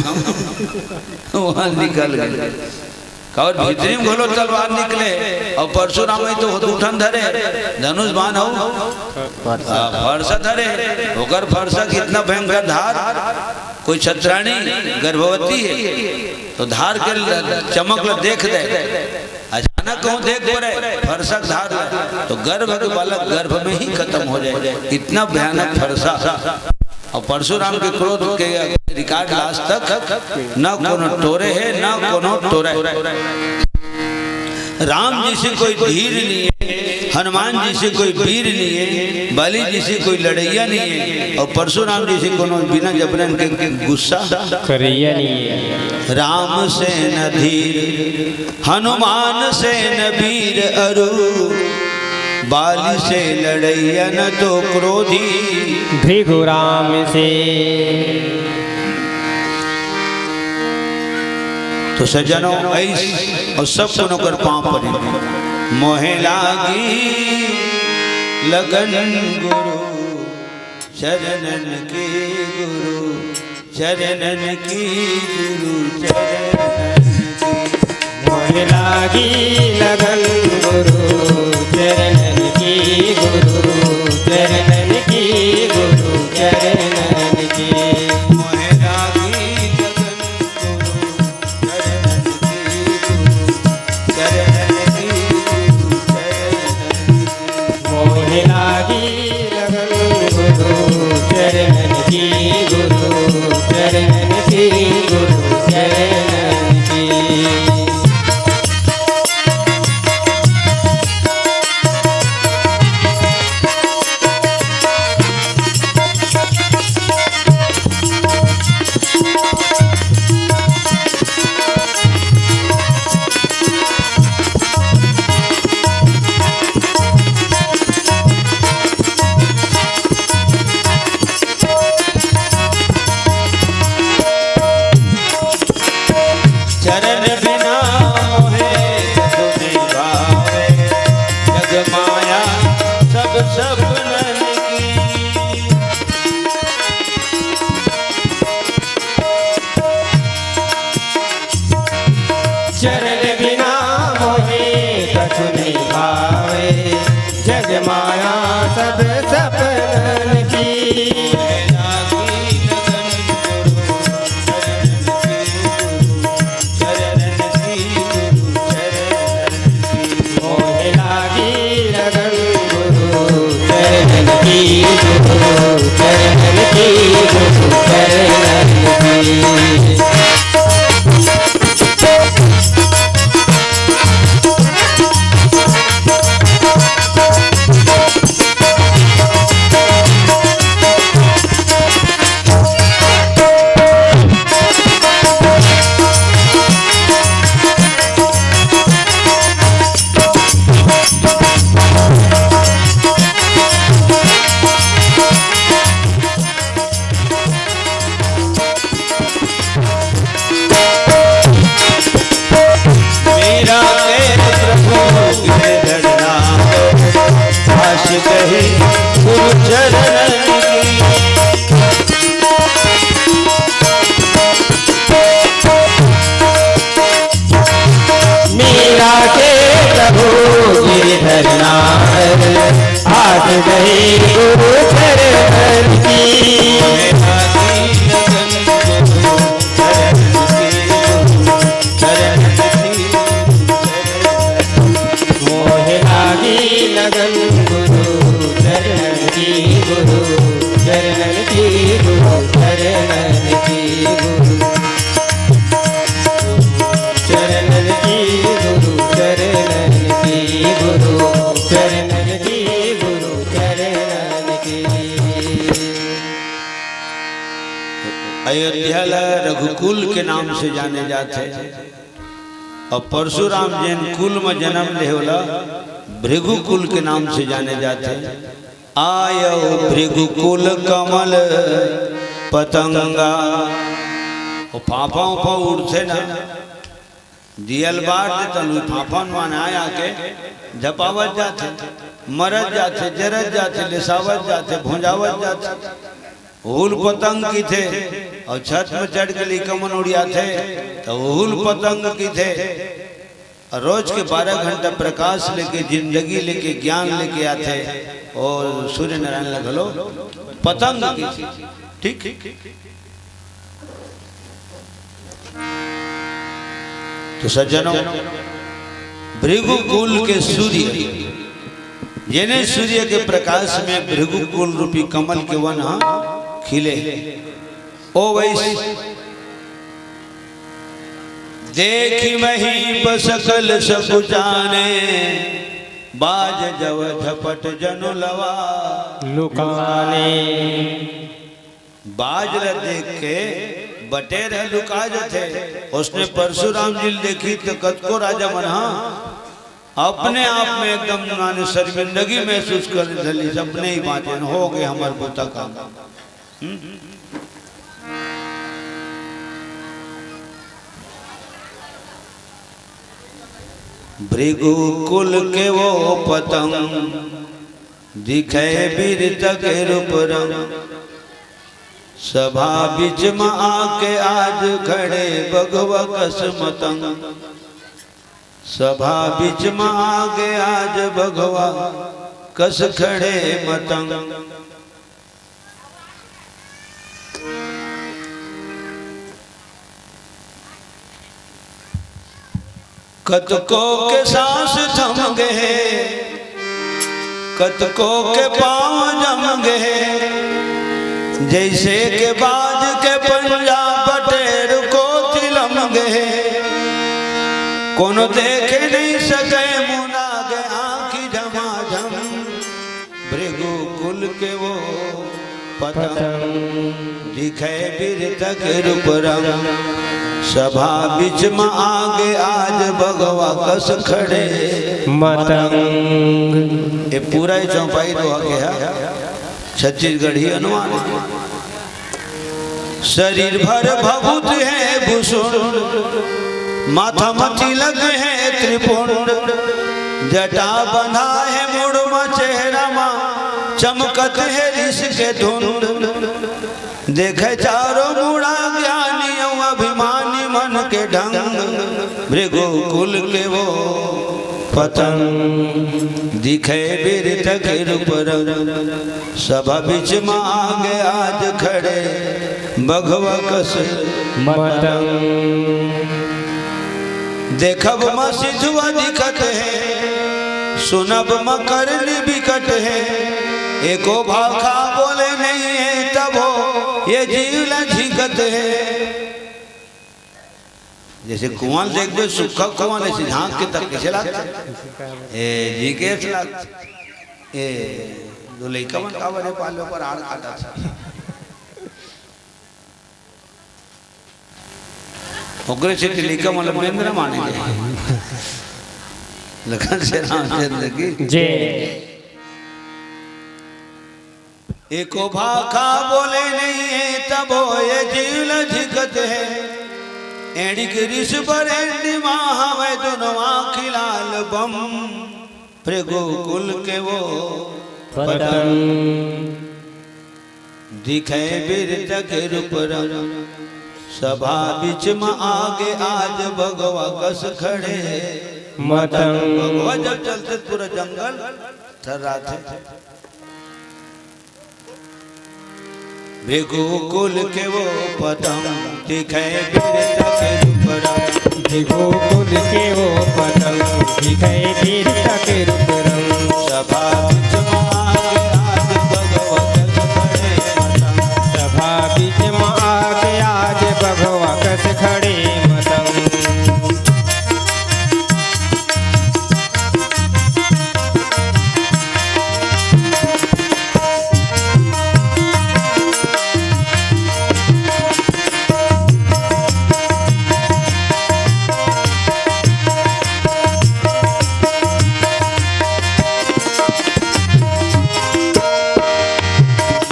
वहाँ निकल गए। काबर भीतरी में घलो तलवार निकले, अउ परशुराम ही तो दू ठन धरे, धनुष बाण अउ, आ, फरसा धरे, ओकर फरसा कितना भयंकर धार, कोई छत्राणी गर्भवती है, तो धार के ल-, चमक ल देख दे, अचानक कहूँ देख पड़े फरसा के धार ल, तो गर्भ के बालक गर्भ में ही खत्म हो जाए, इतना भयानक फरसा। अउ परशुराम के क्रोध के रिकॉर्ड आज तक न कोनो टोरे हे, न कोनो टोरे। राम जइसे कोई धीर नहीं है, हनुमान जइसे कोई वीर नहीं है, बलि जइसे कोई लड़ैया नहीं है, अउ परशुराम जइसे कोनो बिना जबरन के गुस्सा करैया नहीं है। राम सेन धीर, हनुमान सेन वीर अरु, बालि से लड़ैया न तो क्रोधी। भृगु राम से। तो सज्जनों, अइस अउ सब कोनो कर पाँव परे। मोहे लागी लगन गुरु चरणन की, गुरु चरणन की, गुरु चरणन की। मोहे लागी लगन गुरु चरणन की, गुरु चरणन की, गुरु चरणन की। मोहे लागी लगन गुरु चरणन की, गुरु चरणन की, गुरु चरणन की। मोहे लागी लगन गुरु चरणन की, गुरु चरणन की, गुरु चरणन की। चरण बिना मोहे कछु नहीं भावे, जग माया सब सपनन की। चरण बिना मोहे कछु नहीं भावे, जग माया सब सपनन की। मोहे लागी लगन गुरु चरणन की, गुरु चरणन की, गुरु चरणन की। कही गुरु चरणन की। मीरा के प्रभु गिरधर नाथ, आस गई गुरु चरणन की। मोहे लागी लगन गुरु चरणन की, गुरु चरणन की, गुरु चरणन की, गुरु चरणन की, गुरु चरणन की, गुरु चरणन की, गुरु चरणन की। अयोध्या ला रघुकुल के नाम से जाने जाथे। अउ परशुराम जेन कुल म जनम ले, ओला भृगु कुल के नाम से जाने जाथे। आयो भृगु कुल कमल पतंगा। ओ फाफा उफा उड़थे ना, दियल बार दे तलू फाफन मन आय आके झपावत जाथे, मरत जाथे, जरत जाथे, लेसावत जाथे, भोंजावत जाथे। हुल पतंग किथे, अउ छत में चढ़ के लइका मन उड़ियाथे, त हुल पतंग किथे। अउ रोज के बारह घंटा प्रकाश लेके, जिंदगी लेके, ज्ञान लेके आथे, अउ सूर्य नारायण ल घलो पतंग किथे। ठीक? तो सज्जनों, भृगु कुल के सूर्य, जेने सूर्य के प्रकाश में भृगु कुल रूपी कमल के वन ह खिले, ओ वैस देखि महीप सकल सब जाने, बाज जव झपट जनु लवा लुकाने। बाज ल देख के बटेर ह लुका जथे। ओसने परशुराम जी ल देखी त कतको राजा मन ह अपने आप में एकदम माने शर्मिंदगी महसूस करे धलिस, अपने ही बाँचे हो गे हमर बूता काम। हम्म? भृगु कुल के वो पतंग, दिखे बीरता के रूप रंग। सभा बीच म आके आज खड़े बघवा कस मतंग। सभा बीच म आगे आज बघवा कस खड़े मतंग। कतको के सांस थम गे, कतको के पाँव जम गे, जैसे के बाज के पंजा बटेर को तिलम गे। कोनो देखे नहीं सके मुना गे आँखी झमाझम। भृगु कुल के वो पतंग, दिखे बीरता के रूप रंग। सभा बीच म आगे आज बघवा कस खड़े मतंग। ये पूरा ही चौपाई दोहा के है, छत्तीसगढ़ी अनुवाद। शरीर भर भभूत है भूषुंड, माथा म तिलक है त्रिपुंड, जटा बंधा है मुड़ म चेहरा म, चमकत है ऋष के धुंड। देखे चारों मुड़ा ज्ञानी अउ अभिमानी मन के ढंग। भृगु कुल के वो पतंग, दिखे बीरता के रूप रंग। सभा बीच म आगे आज खड़े बघवा कस मतंग। देखब म सिधवा दिखत है, सुनब म करनी बिकट है। एको भाखा बोले नहीं है तभो ये जीव ल झिकत है। जैसे कुआं ल देखबे, सुक्खा कुआं ल अइसे झांक के तक कइसे लागथे? ए, जी के अइसे लागथे। ए, दो लइका मन काबर हे पाले ऊपर आड़ काटत हे। ओकरे सेती लइका मन ल बेंदरा माने जाय। लखन से रामचंद्र की। जय। एको भाखा बोले नहीं है तभो ये जीव ल झिकत है। एड़ी के रिस बरेंडी माँ हवे दुनो आँखी लाल बम। भृगु कुल के वो पतंग। दिखय बिरता के रूप रंग, सभा बीच म आगे आज भगवा कस खड़े मतंग। भगवा जब चलथे पूरा जंगल थर्राथे। भृगु कुल के वो पतंग, दिखय बिरता के रूप रंग। भृगु कुल के वो पतंग, दिखय बिरता के रूप रंग। सभा बीच म आगे आज भगवा कस खड़े मतंग। सभा बीच म आगे आज भगवा कस खड़े मतंग।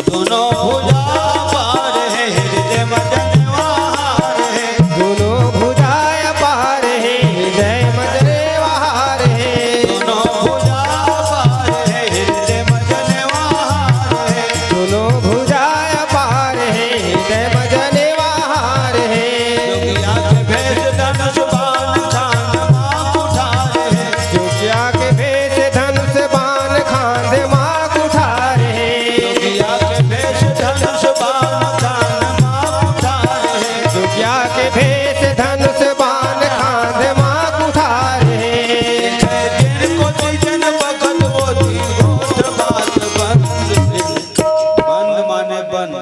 दोनों भुजा अपार है, हृदय मदन वहार है। दोनों भुजा अपार है, हृदय मदन वहार है। दोनों भुजा अपार है, हृदय मदन वहार है। दोनों भुजा अपार है, हृदय मदन वहार है। जोगिया के भेष धनुष बाण खान माँ कुठार है। जोगिया के भेष धनुष बाण खांधे माँ कुठार है। जोगिया के भेष धनुष बाण खान माँ कुठार है। जोगिया के भेष धनुष बाण खांधे माँ कुठार है। जिनको तीजन बखत वो दी होत बात बंद। बंद माने बंद।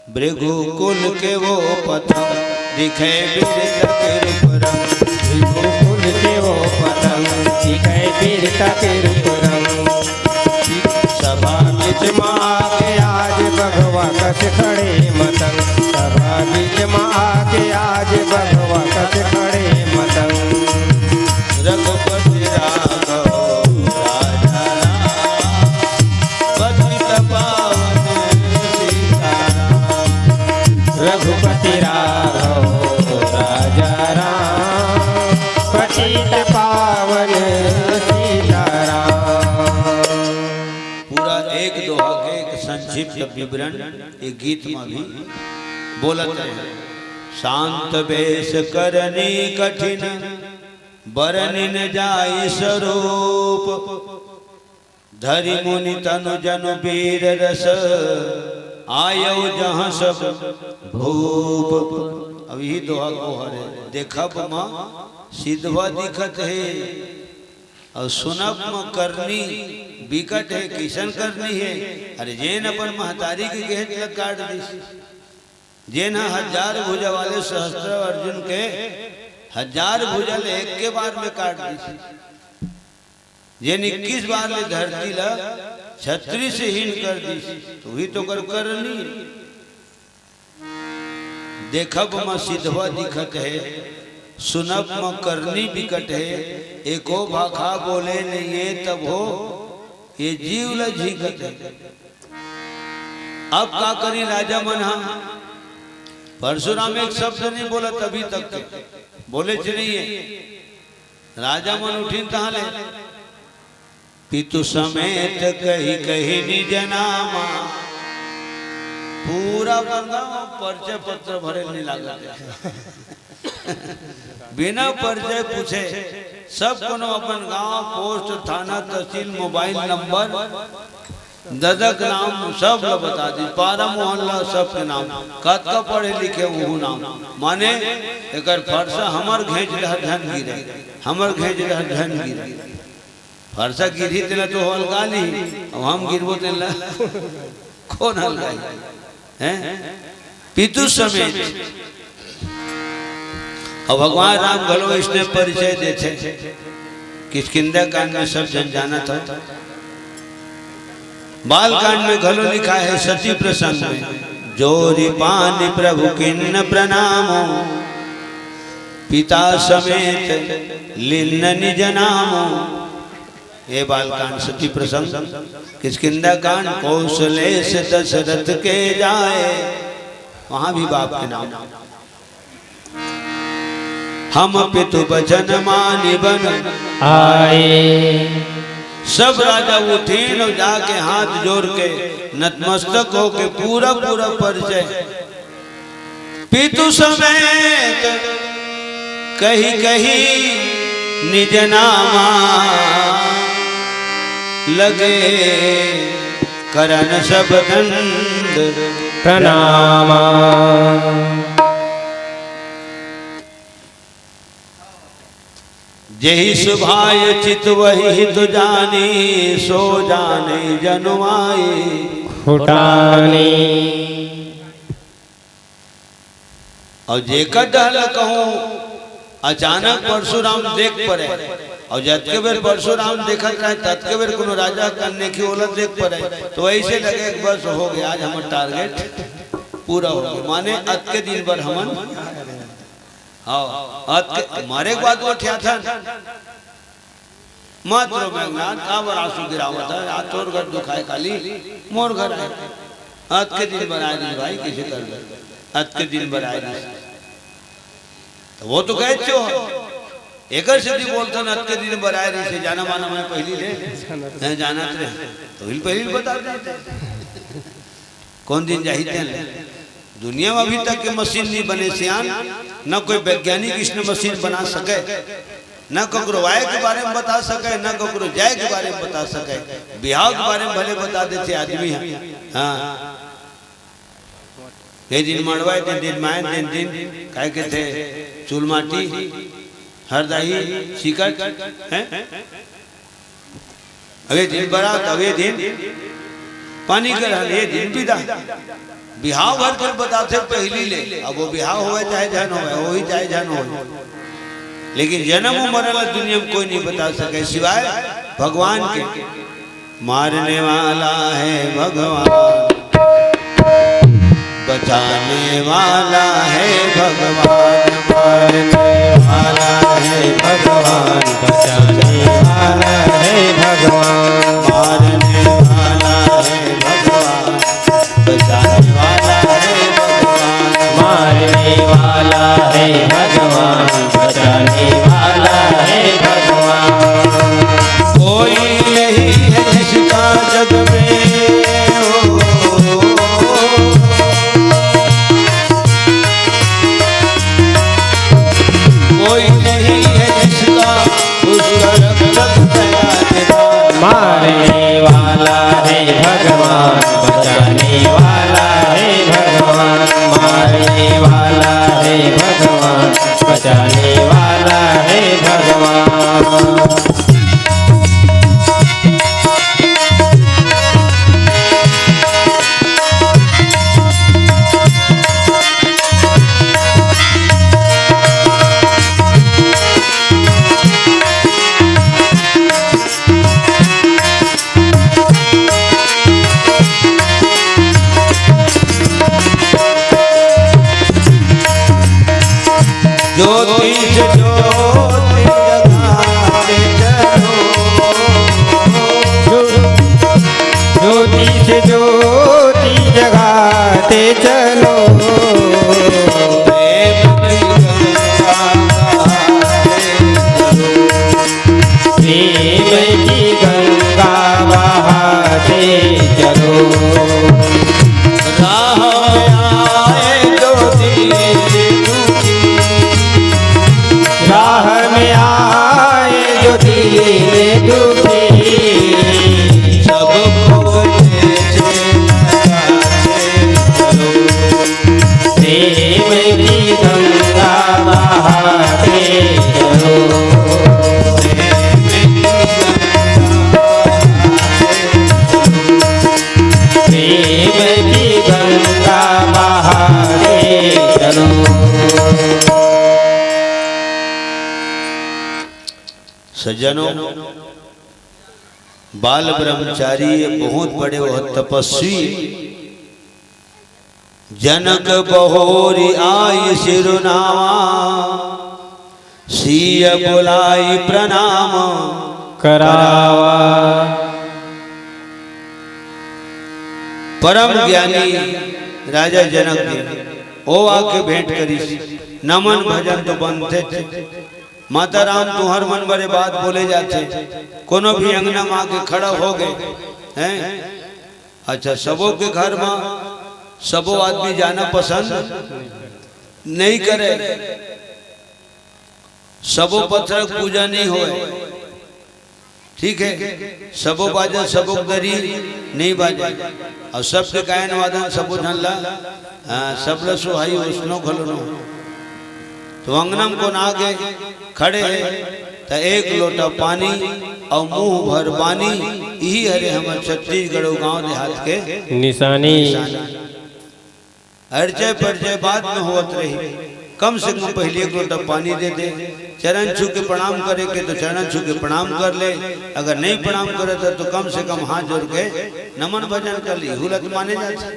भृगु कुल के वो पतंग, दिखय बिरता के रूप रंग। भृगु कुल के वो पतंग, दिखय बिरता के रूप रंग। सभा बीच म आगे आज भगवा कस खड़े मतंग। सभा बीच म आगे आज भगवा कस खड़े मतंग। रघुपति राघव राजा राम, पतित पावन सीताराम। रघुपति राघव राजा राम, पतित पावन सीताराम। पूरा एक दोहा के एक संक्षिप्त विवरण एक गीत में भी बोलत रहे। शांत बेस करनी कठिन, बरनि न जाई सरूप। धरि मुनि तनु जनु वीर रस, आयउ जहाँ सब भूप। अब यही दोहा को हरे देखब म सिधवा दिखत हे, अउ सुनब म करनी बिकट हे। किसन करनी हे? अरे, जेन अपन महतारी के गेंद ल काट दिस, जेन ह हजार भुजा वाले सहस्त्र अर्जुन के हजार भुजा ले एक के बार में काट दिस, जेन इक्कीस बार ले धरती ल छतरी से हीन कर दिस, तो वही तो कर करनी। देखब म सिधवा दिखत हे, सुनब म करनी बिकट हे, एको भाखा बोले नइये तभो, ये जीव ल झींकत हे। अब का करी राजा मन ह? परशुराम एक शब्द नहीं बोलत अभी तक के, बोलेच नइये। राजा मन उठिन तहाँ ले, पितु समेत कहि कहि निज नामा। पूरा अपन गाँव परिचय पत्र भरे नहीं लागत हे। बिना परिचय पूछे सब कोनो अपन गांव, पोस्ट, थाना, तहसील, मोबाइल नंबर, ददक नाम सब ल बता दी, पारा मोहल्ला सबके नाम, कतका पढ़े लिखे उहू नाम। माने एकर फरसा हमर घेंच डहर झन गिरे, हमर घेंच डहर झन गिरे। फरसा गिरही तेला तो हल्का ली, अब हम गिरबो तेला कोन हल्काई? हैं? पितु समेत। अउ भगवान राम घलो अइसने परिचय देथे, किष्किंधा कांड में सब झन जानत हो। बाल कांड में घलो लिखा हे, सती प्रसंग में, जोरि पानि प्रभु कीन्ह प्रणामो, पिता समेत लीन्ह निज नामो। ये बाल कांड, सती प्रसंग, किष्किंधा कांड, कौशलेश दशरथ के जाए, वहां भी बाप के नाम। हम पितु बचन मानि बन आए। सब राजा उठिन अउ जाके हाथ जोर के नतमस्तक होके पूरा पूरा परिचय पितु समेत कहि कहि निज नामा। लगे करन सब दंड प्रणामा। जेहि सुभाय चित वही हित जानी, सो जाने जनुमाई खुटानी। अउ जेकर डहर ल कहूं, अचानक परसुराम देख परे, अउ जतके बेर परसुराम देखत रहे, ततके बेर कोनो राजा कन्ने की ओला देख परे, तो ऐसे लगे कि बस हो गया, आज हमर टारगेट पूरा हो गया, माने अतके दिन बर हमन, हाँ, अतके मरे के बाद वो ठियाथन। मत रो मेघनाथ, काबर आंसू गिरावत है? आज तोर घर दुखाए काली, मोर घर आए। अतके दिन बर आए रिहिस भाई, कइसे करबे? अतके दिन बर आए रिहिस। तो वो तो कहे छो, एकर सेती बोलथन, अतके दिन बर आए रिहिस, जाना माना मैं पहिली ले, हैं, जानत रहे, तो हिल पहिली बता देते। कौन दिन जाही तेन ले। दुनिया में अभी तक के मशीन नहीं बने सियान, न कोई वैज्ञानिक इसने मशीन बना सके, न ककरो आए के बारे में बता सके, न ककरो जाए के बारे में बता सके। बिहाव के बारे में भले बता देथे आदमी ह। हाँ, ये दिन मड़वा, ये दिन, दिन मायन, दिन, दिन काय कथे, चूलमाटी, हरदाही, सिकट, हैं? अवे दिन बरात, अवे दिन पानी ग्रहण, ये दिन विदा। बिहाव भर के बताथे पहिली ले, अब वो बिहाव होवे चाहे झन होवे, होही चाहे झन होही, लेकिन जन्म अउ मरण ला दुनिया में कोई नहीं बता सके सिवाय भगवान के। मारने वाला है भगवान, बचाने वाला है भगवान, मारने वाला है भगवान, बचाने वाला है भगवान, मारने वाला है भगवान, बचाने वाला है भगवान, मारने वाला है भगवान, बचाने वाला है भगवान। कोई नहीं है जिसका जग में, ओ, कोई नहीं है जिसका उसका रक्षक दया निधान। मारने वाला है भगवान, बचाने वाला है भगवान, मारने वाला है भगवान, बचाने वाला है भगवान। ज्योति से ज्योति जगाते चलो। ज्यो-, ज्योति से ज्योति जगाते चलो। प्रेम की गंगा बहाते चलो। प्रेम की गंगा बहाते चलो। राह में आए जो दीन दुखी, राह में आए जो दीन दुखी, सबको अच्छे से नचाते चलो। प्रेम की गंगा बहाते चलो। प्रेम की गंगा बहाते चलो। सज्जनों, बाल ब्रह्मचारी ये बहुत बड़े, बहुत तपस्वी। जनक बहोरी आई सिरुनावा, सीय बुलाई प्रणाम करावा। परम ज्ञानी राजा जनक जी ओ आके भेंट करिस, नमन भजन तो बनथे। माता राम तुंहर मन बरे बात बोले जाथे। कोनो भी अंगना म आके खड़ा हो गए हैं। अच्छा, सबो के घर म सबो आदमी जाना पसंद नहीं करे, सबो पत्थर के पूजा नहीं होए, ठीक है, सबो बाजा, सबो दरी नहीं बाजे, अउ सबके गायन वादन सबो झन ला, हाँ, सब ला सुहाई ओसनो घलो नो। तो अंगना म कोन आगे खड़े हे, त एक लोटा पानी अउ मुंह भर बानी, इही हरे हमर छत्तीसगढ़ अउ गांव देहात के निशानी। निशानी। अरजय परजय बाद में होवत रही, कम से कम पहले एक लोटा पानी दे दे। चरण छू के प्रणाम करे के तो चरण छू के प्रणाम कर ले, अगर नहीं प्रणाम करे तो, तो कम से कम हाथ जोड़ के नमन भजन कर ली, हुलत माने जाथे।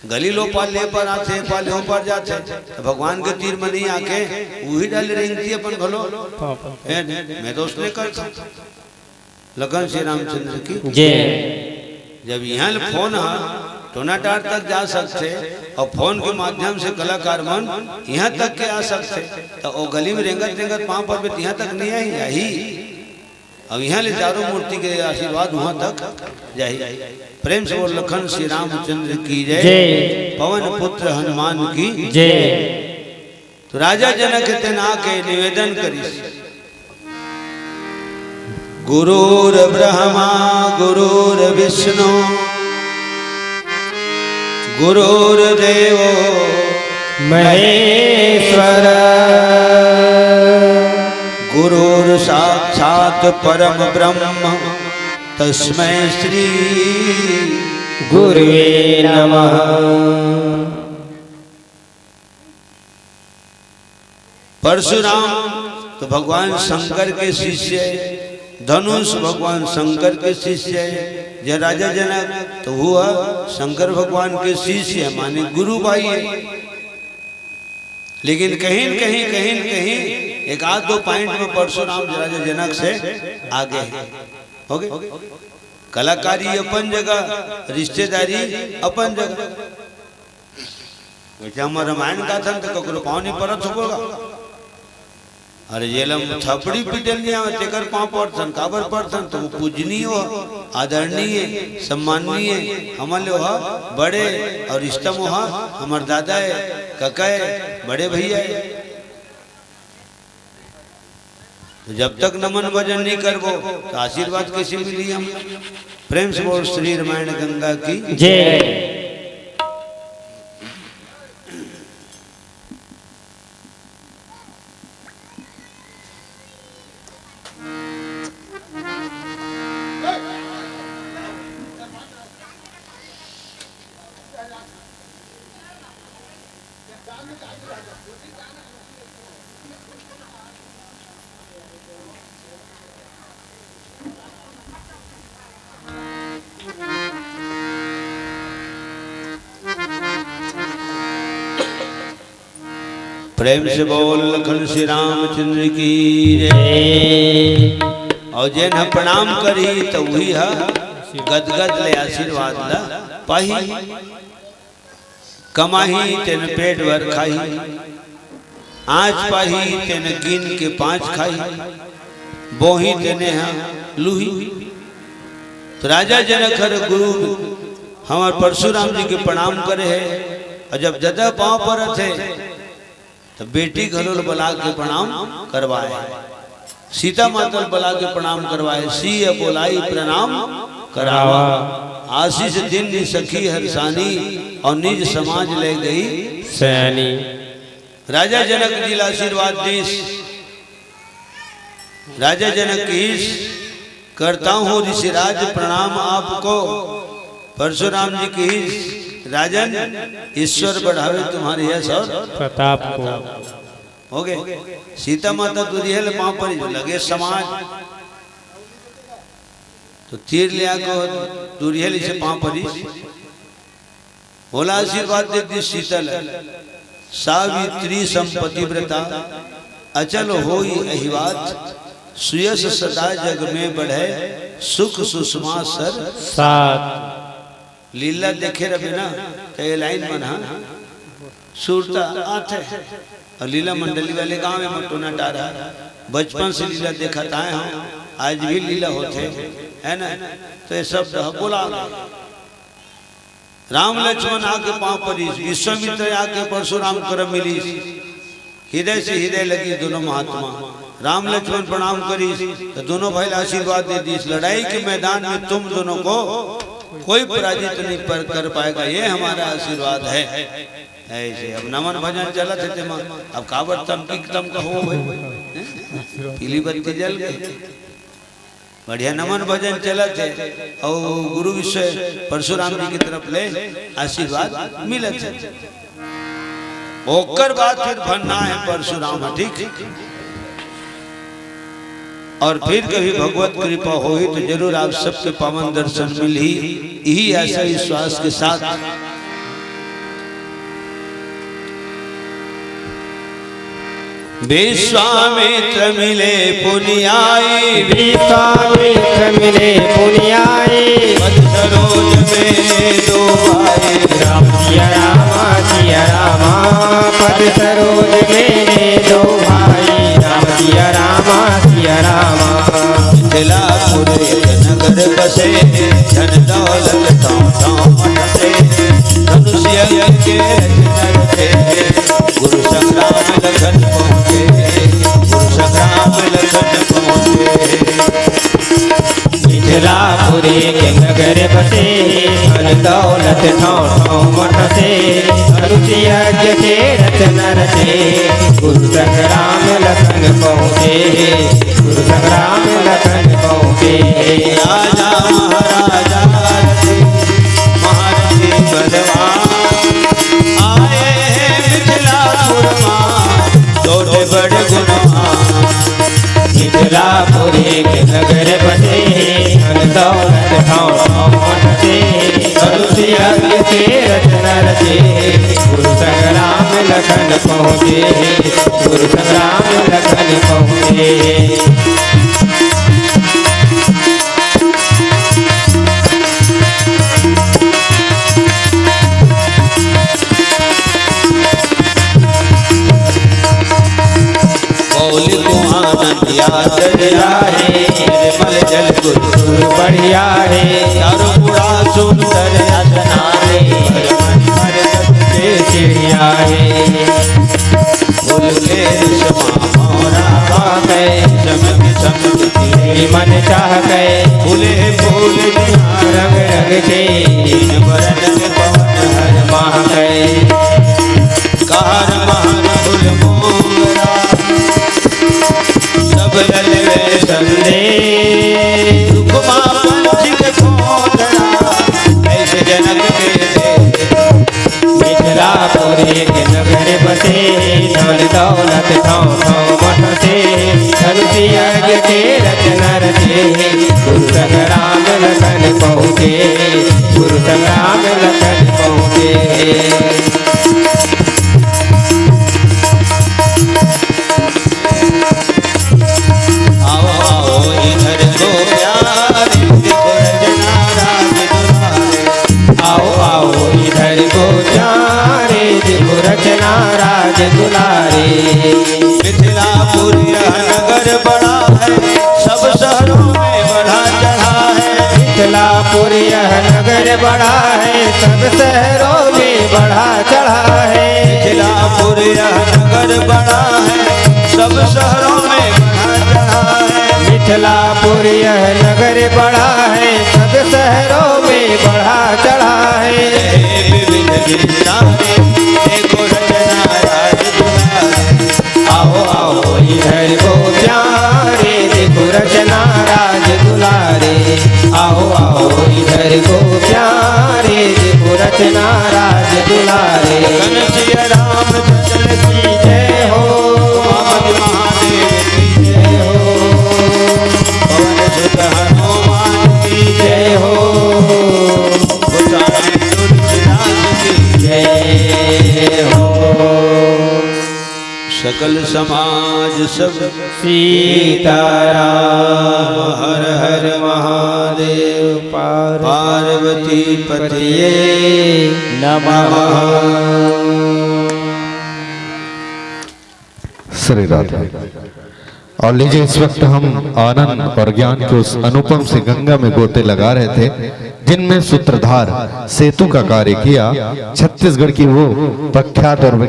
गली लो पार ले पर आथे, पार ले पार जाथे, तो भगवान के तीर में नहीं आके उही डाले रेंगती अपन घलो। ए, मैं तो उसने करता। लखन श्री रामचंद्र की। जय। जब इहाँ ले फोन ह टोनाटार तक जा सकथे अउ फोन के माध्यम से कलाकार मन इहाँ तक के आ सकथे, त ओ गली में रेंगत रेंगत पाँव परबे त इहाँ तक नहीं आही, आही। अब इहाँ ले चारों मूर्ति के आशीर्वाद उहाँ तक जाही। प्रेम से बोल लखन श्री रामचंद्र की जय। जय। पवन पुत्र हनुमान की जय। तो राजा जनक तेन आके निवेदन करिस, गुरुर्ब्रह्मा गुरुर्विष्णु गुरुर्देवो महेश्वर। गुरुर्साक्षात् परम ब्रह्म तस्मै श्री गुरुवे नमः। परशुराम तो भगवान शंकर के शिष्य हे, धनुष भगवान शंकर के शिष्य हे, जे राजा जनक तो वो ह शंकर भगवान के शिष्य हे, माने गुरु भाई हे। लेकिन कहीं न कहीं, कहीं न कहीं एक आध दो पॉइंट में परशुराम राजा जनक से आगे हे। हो गए? कलाकारी अपन जगह, रिश्तेदारी अपन जगह। वइसे हमर रामायण गाथन त ककरो पाँव नइ परत होबो गा। अरे जेला थपड़ी पीटे ल नइ आवय, तेकर पाँव परथन, काबर परथन? त वो पूजनीय हो, आदरणीय, सम्माननीय, हमन ले ओहा बड़े, अउ रिश्ता म ओहा हमर दादा हे, कका हे, बड़े भैया हे। तो जब तक नमन भजन नहीं करबो, तो आशीर्वाद कैसे मिली हम? प्रेम से बोल श्री रामायण गंगा की जय। प्रेम से बोल लखन श्री रामचंद्र की जय। अउ जेन ह प्रणाम करही त उही ह गदगद ले आशीर्वाद ल पाही। कमाही तेन पेट भर खाही, आँच पाही तेन गिन के पाँच खाही, बोही तेने ह लूही। तो राजा जनक हर गुरु हमर परशुराम जी के प्रणाम करे हे, अउ जब जदा पाँव परत हे, त बेटी घलो ल बला के प्रणाम करवाए। सीता माता ल बला के प्रणाम करवाए। सीय बोलाई प्रणाम करावा। आशीष दीन्ह सखी हरषानी, अउ निज समाज ले गई सयानी। राजा जनक जी ल आशीर्वाद दीस। राजा जनक कहिस, करता हूँ ऋषिराज प्रणाम आपको। परशुराम जी कहिस, राजन, ईश्वर बढ़ावे तुम्हारे यश और प्रताप को। हो गए। सीता माता दुरिहे ले पाँव परी, लगे समाज। तो तीर ले आके दुरिहे ले से पाँव परी। ओला आशीर्वाद दे दी सीता ल, सावित्री सम पतिव्रता, अचल होई अहिवात, सुयश सदा जग में बढ़े, सुख सुषमा सर साथ। लीला देखे रहे ना, त ये लाइन मन ह सुरता आथे। अउ लीला मंडली वाले गाँव में टोनाटार ह। बचपन से लीला देखत आए हंव, आज भी लीला होथे, है ना? तो ये सब बोला, राम लक्ष्मण आके पांव परिस, विश्वामित्र आके परशुराम कर मिलिस, हृदय से हृदय लगिस दोनों महात्मा। राम लक्ष्मण प्रणाम करिस, तो दोनों भाई ला आशीर्वाद दे दिस, लड़ाई के मैदान में तुम दोनों को कोई पराजित नहीं पर कर पाएगा, ये हमारा आशीर्वाद है। ऐसे अब नमन भजन चलत हे तेमा, अब काबर तमकी तमका हो भाई, हैं? पीली बत्ती जल गई। बढ़िया नमन भजन चलत हे, अउ गुरु विश्व परशुराम जी की तरफ ले आशीर्वाद मिलत हे। ओकर बाद फिर भन्ना हे परशुराम, ठीक? और फिर कभी भगवत कृपा होही तो जरूर आप सबके पावन दर्शन मिलही, यही आशा विश्वास के साथ। विश्वामित्र मिले पुनि आए, विश्वामित्र मिले पुनि आए। पद सरोज में दो भाई, राम सिया राम, सिया राम। पद सरोज में दो भाई, राम सिया राम, सिया राम। मिथिलापुर एक नगर बसे, धन दौलत ठाँव ठाँव मत से। धनुष यज्ञ के रचनरते, गुरु संग्राम लखन पहुँचे, गुरु संग्राम लखन पहुँचे। मिथिलापुर एक नगर बसे, धन दौलत ठाँव ठाँव मत से। धनुष यज्ञ के रचनरते, गुरु संग्राम लखन पहुँचे, गुरु संग्राम लखन पहुँचे। राजा महाराजा रथी, महारथी बलवान, आए हैं मिथिलापुर मा, दौड़े बड़ गुणवान। मिथिलापुर एक नगर बसे, धन दौलत ठाँव ठाँव मत से। धनुष यज्ञ के रचनरते, गुरु संग्राम लखन पहुँचे, गुरु संग्राम लखन पहुँचे। बोल को आनंद याद दिया है, निर्मल जल गुरु गुरु बढ़िया है। चारों मुड़ा सुंदर अदनारे, मन मरकत के चिड़िया है। फूल के रेशमा भौंरा बाके, चमक चमक तेरे मन चाहके। फूले फूल निहार रंग रंग के, तीन बरन के पवन हर माहके। कार महान फूल मोंगरा, सब ललवे संदेश। रुक्मा पंछी के खोंदड़ा, ऐसे जनक के देश। मिथिलापुर एक नगर बसे, धन दौलत ठाँव ठाँव मत से। धनुष यज्ञ के रचनरते, गुरु संग्राम लखन पहुँचे, गुरु संग्राम लखन पहुँचे। आओ, आओ, इधर को प्यारे, देखो रचना राज दुलारे। आओ, आओ, इधर को प्यारे, देखो रचना राज दुलारे। मिथिलापुर यह नगर बड़ा है, सब शहरों में बढ़ा चढ़ा है। मिथिलापुर यह नगर बड़ा है, सब शहरों में बढ़ा चढ़ा है। मिथिलापुर यह नगर बड़ा है, सब शहरों में बढ़ा चढ़ा है। मिथिलापुर यह नगर बड़ा है, सब शहरों में बढ़ा चढ़ा है। विविध विचारे, देखो रचना राज दुलारे। आओ, आओ, इधर को प्यारे, देखो रचना राज दुलारे। आओ, आओ, इधर को प्यारे, देखो रचना राज दुलारे। कनसिया रामचंद्र की जय हो। उमापति महादेव की जय हो। पवन सुत हनुमान की जय हो। गोसाई तुलसीदास की जय हो। सकल समाज सब सीताराम। हर हर महादेव। पार्वती पतिये नमः। श्री राधे। और लीजिए, इस वक्त हम आनंद और ज्ञान के उस अनुपम से गंगा में गोते लगा रहे थे, जिनमें सूत्रधार सेतु का कार्य किया, छत्तीसगढ़ की वो प्रख्यात और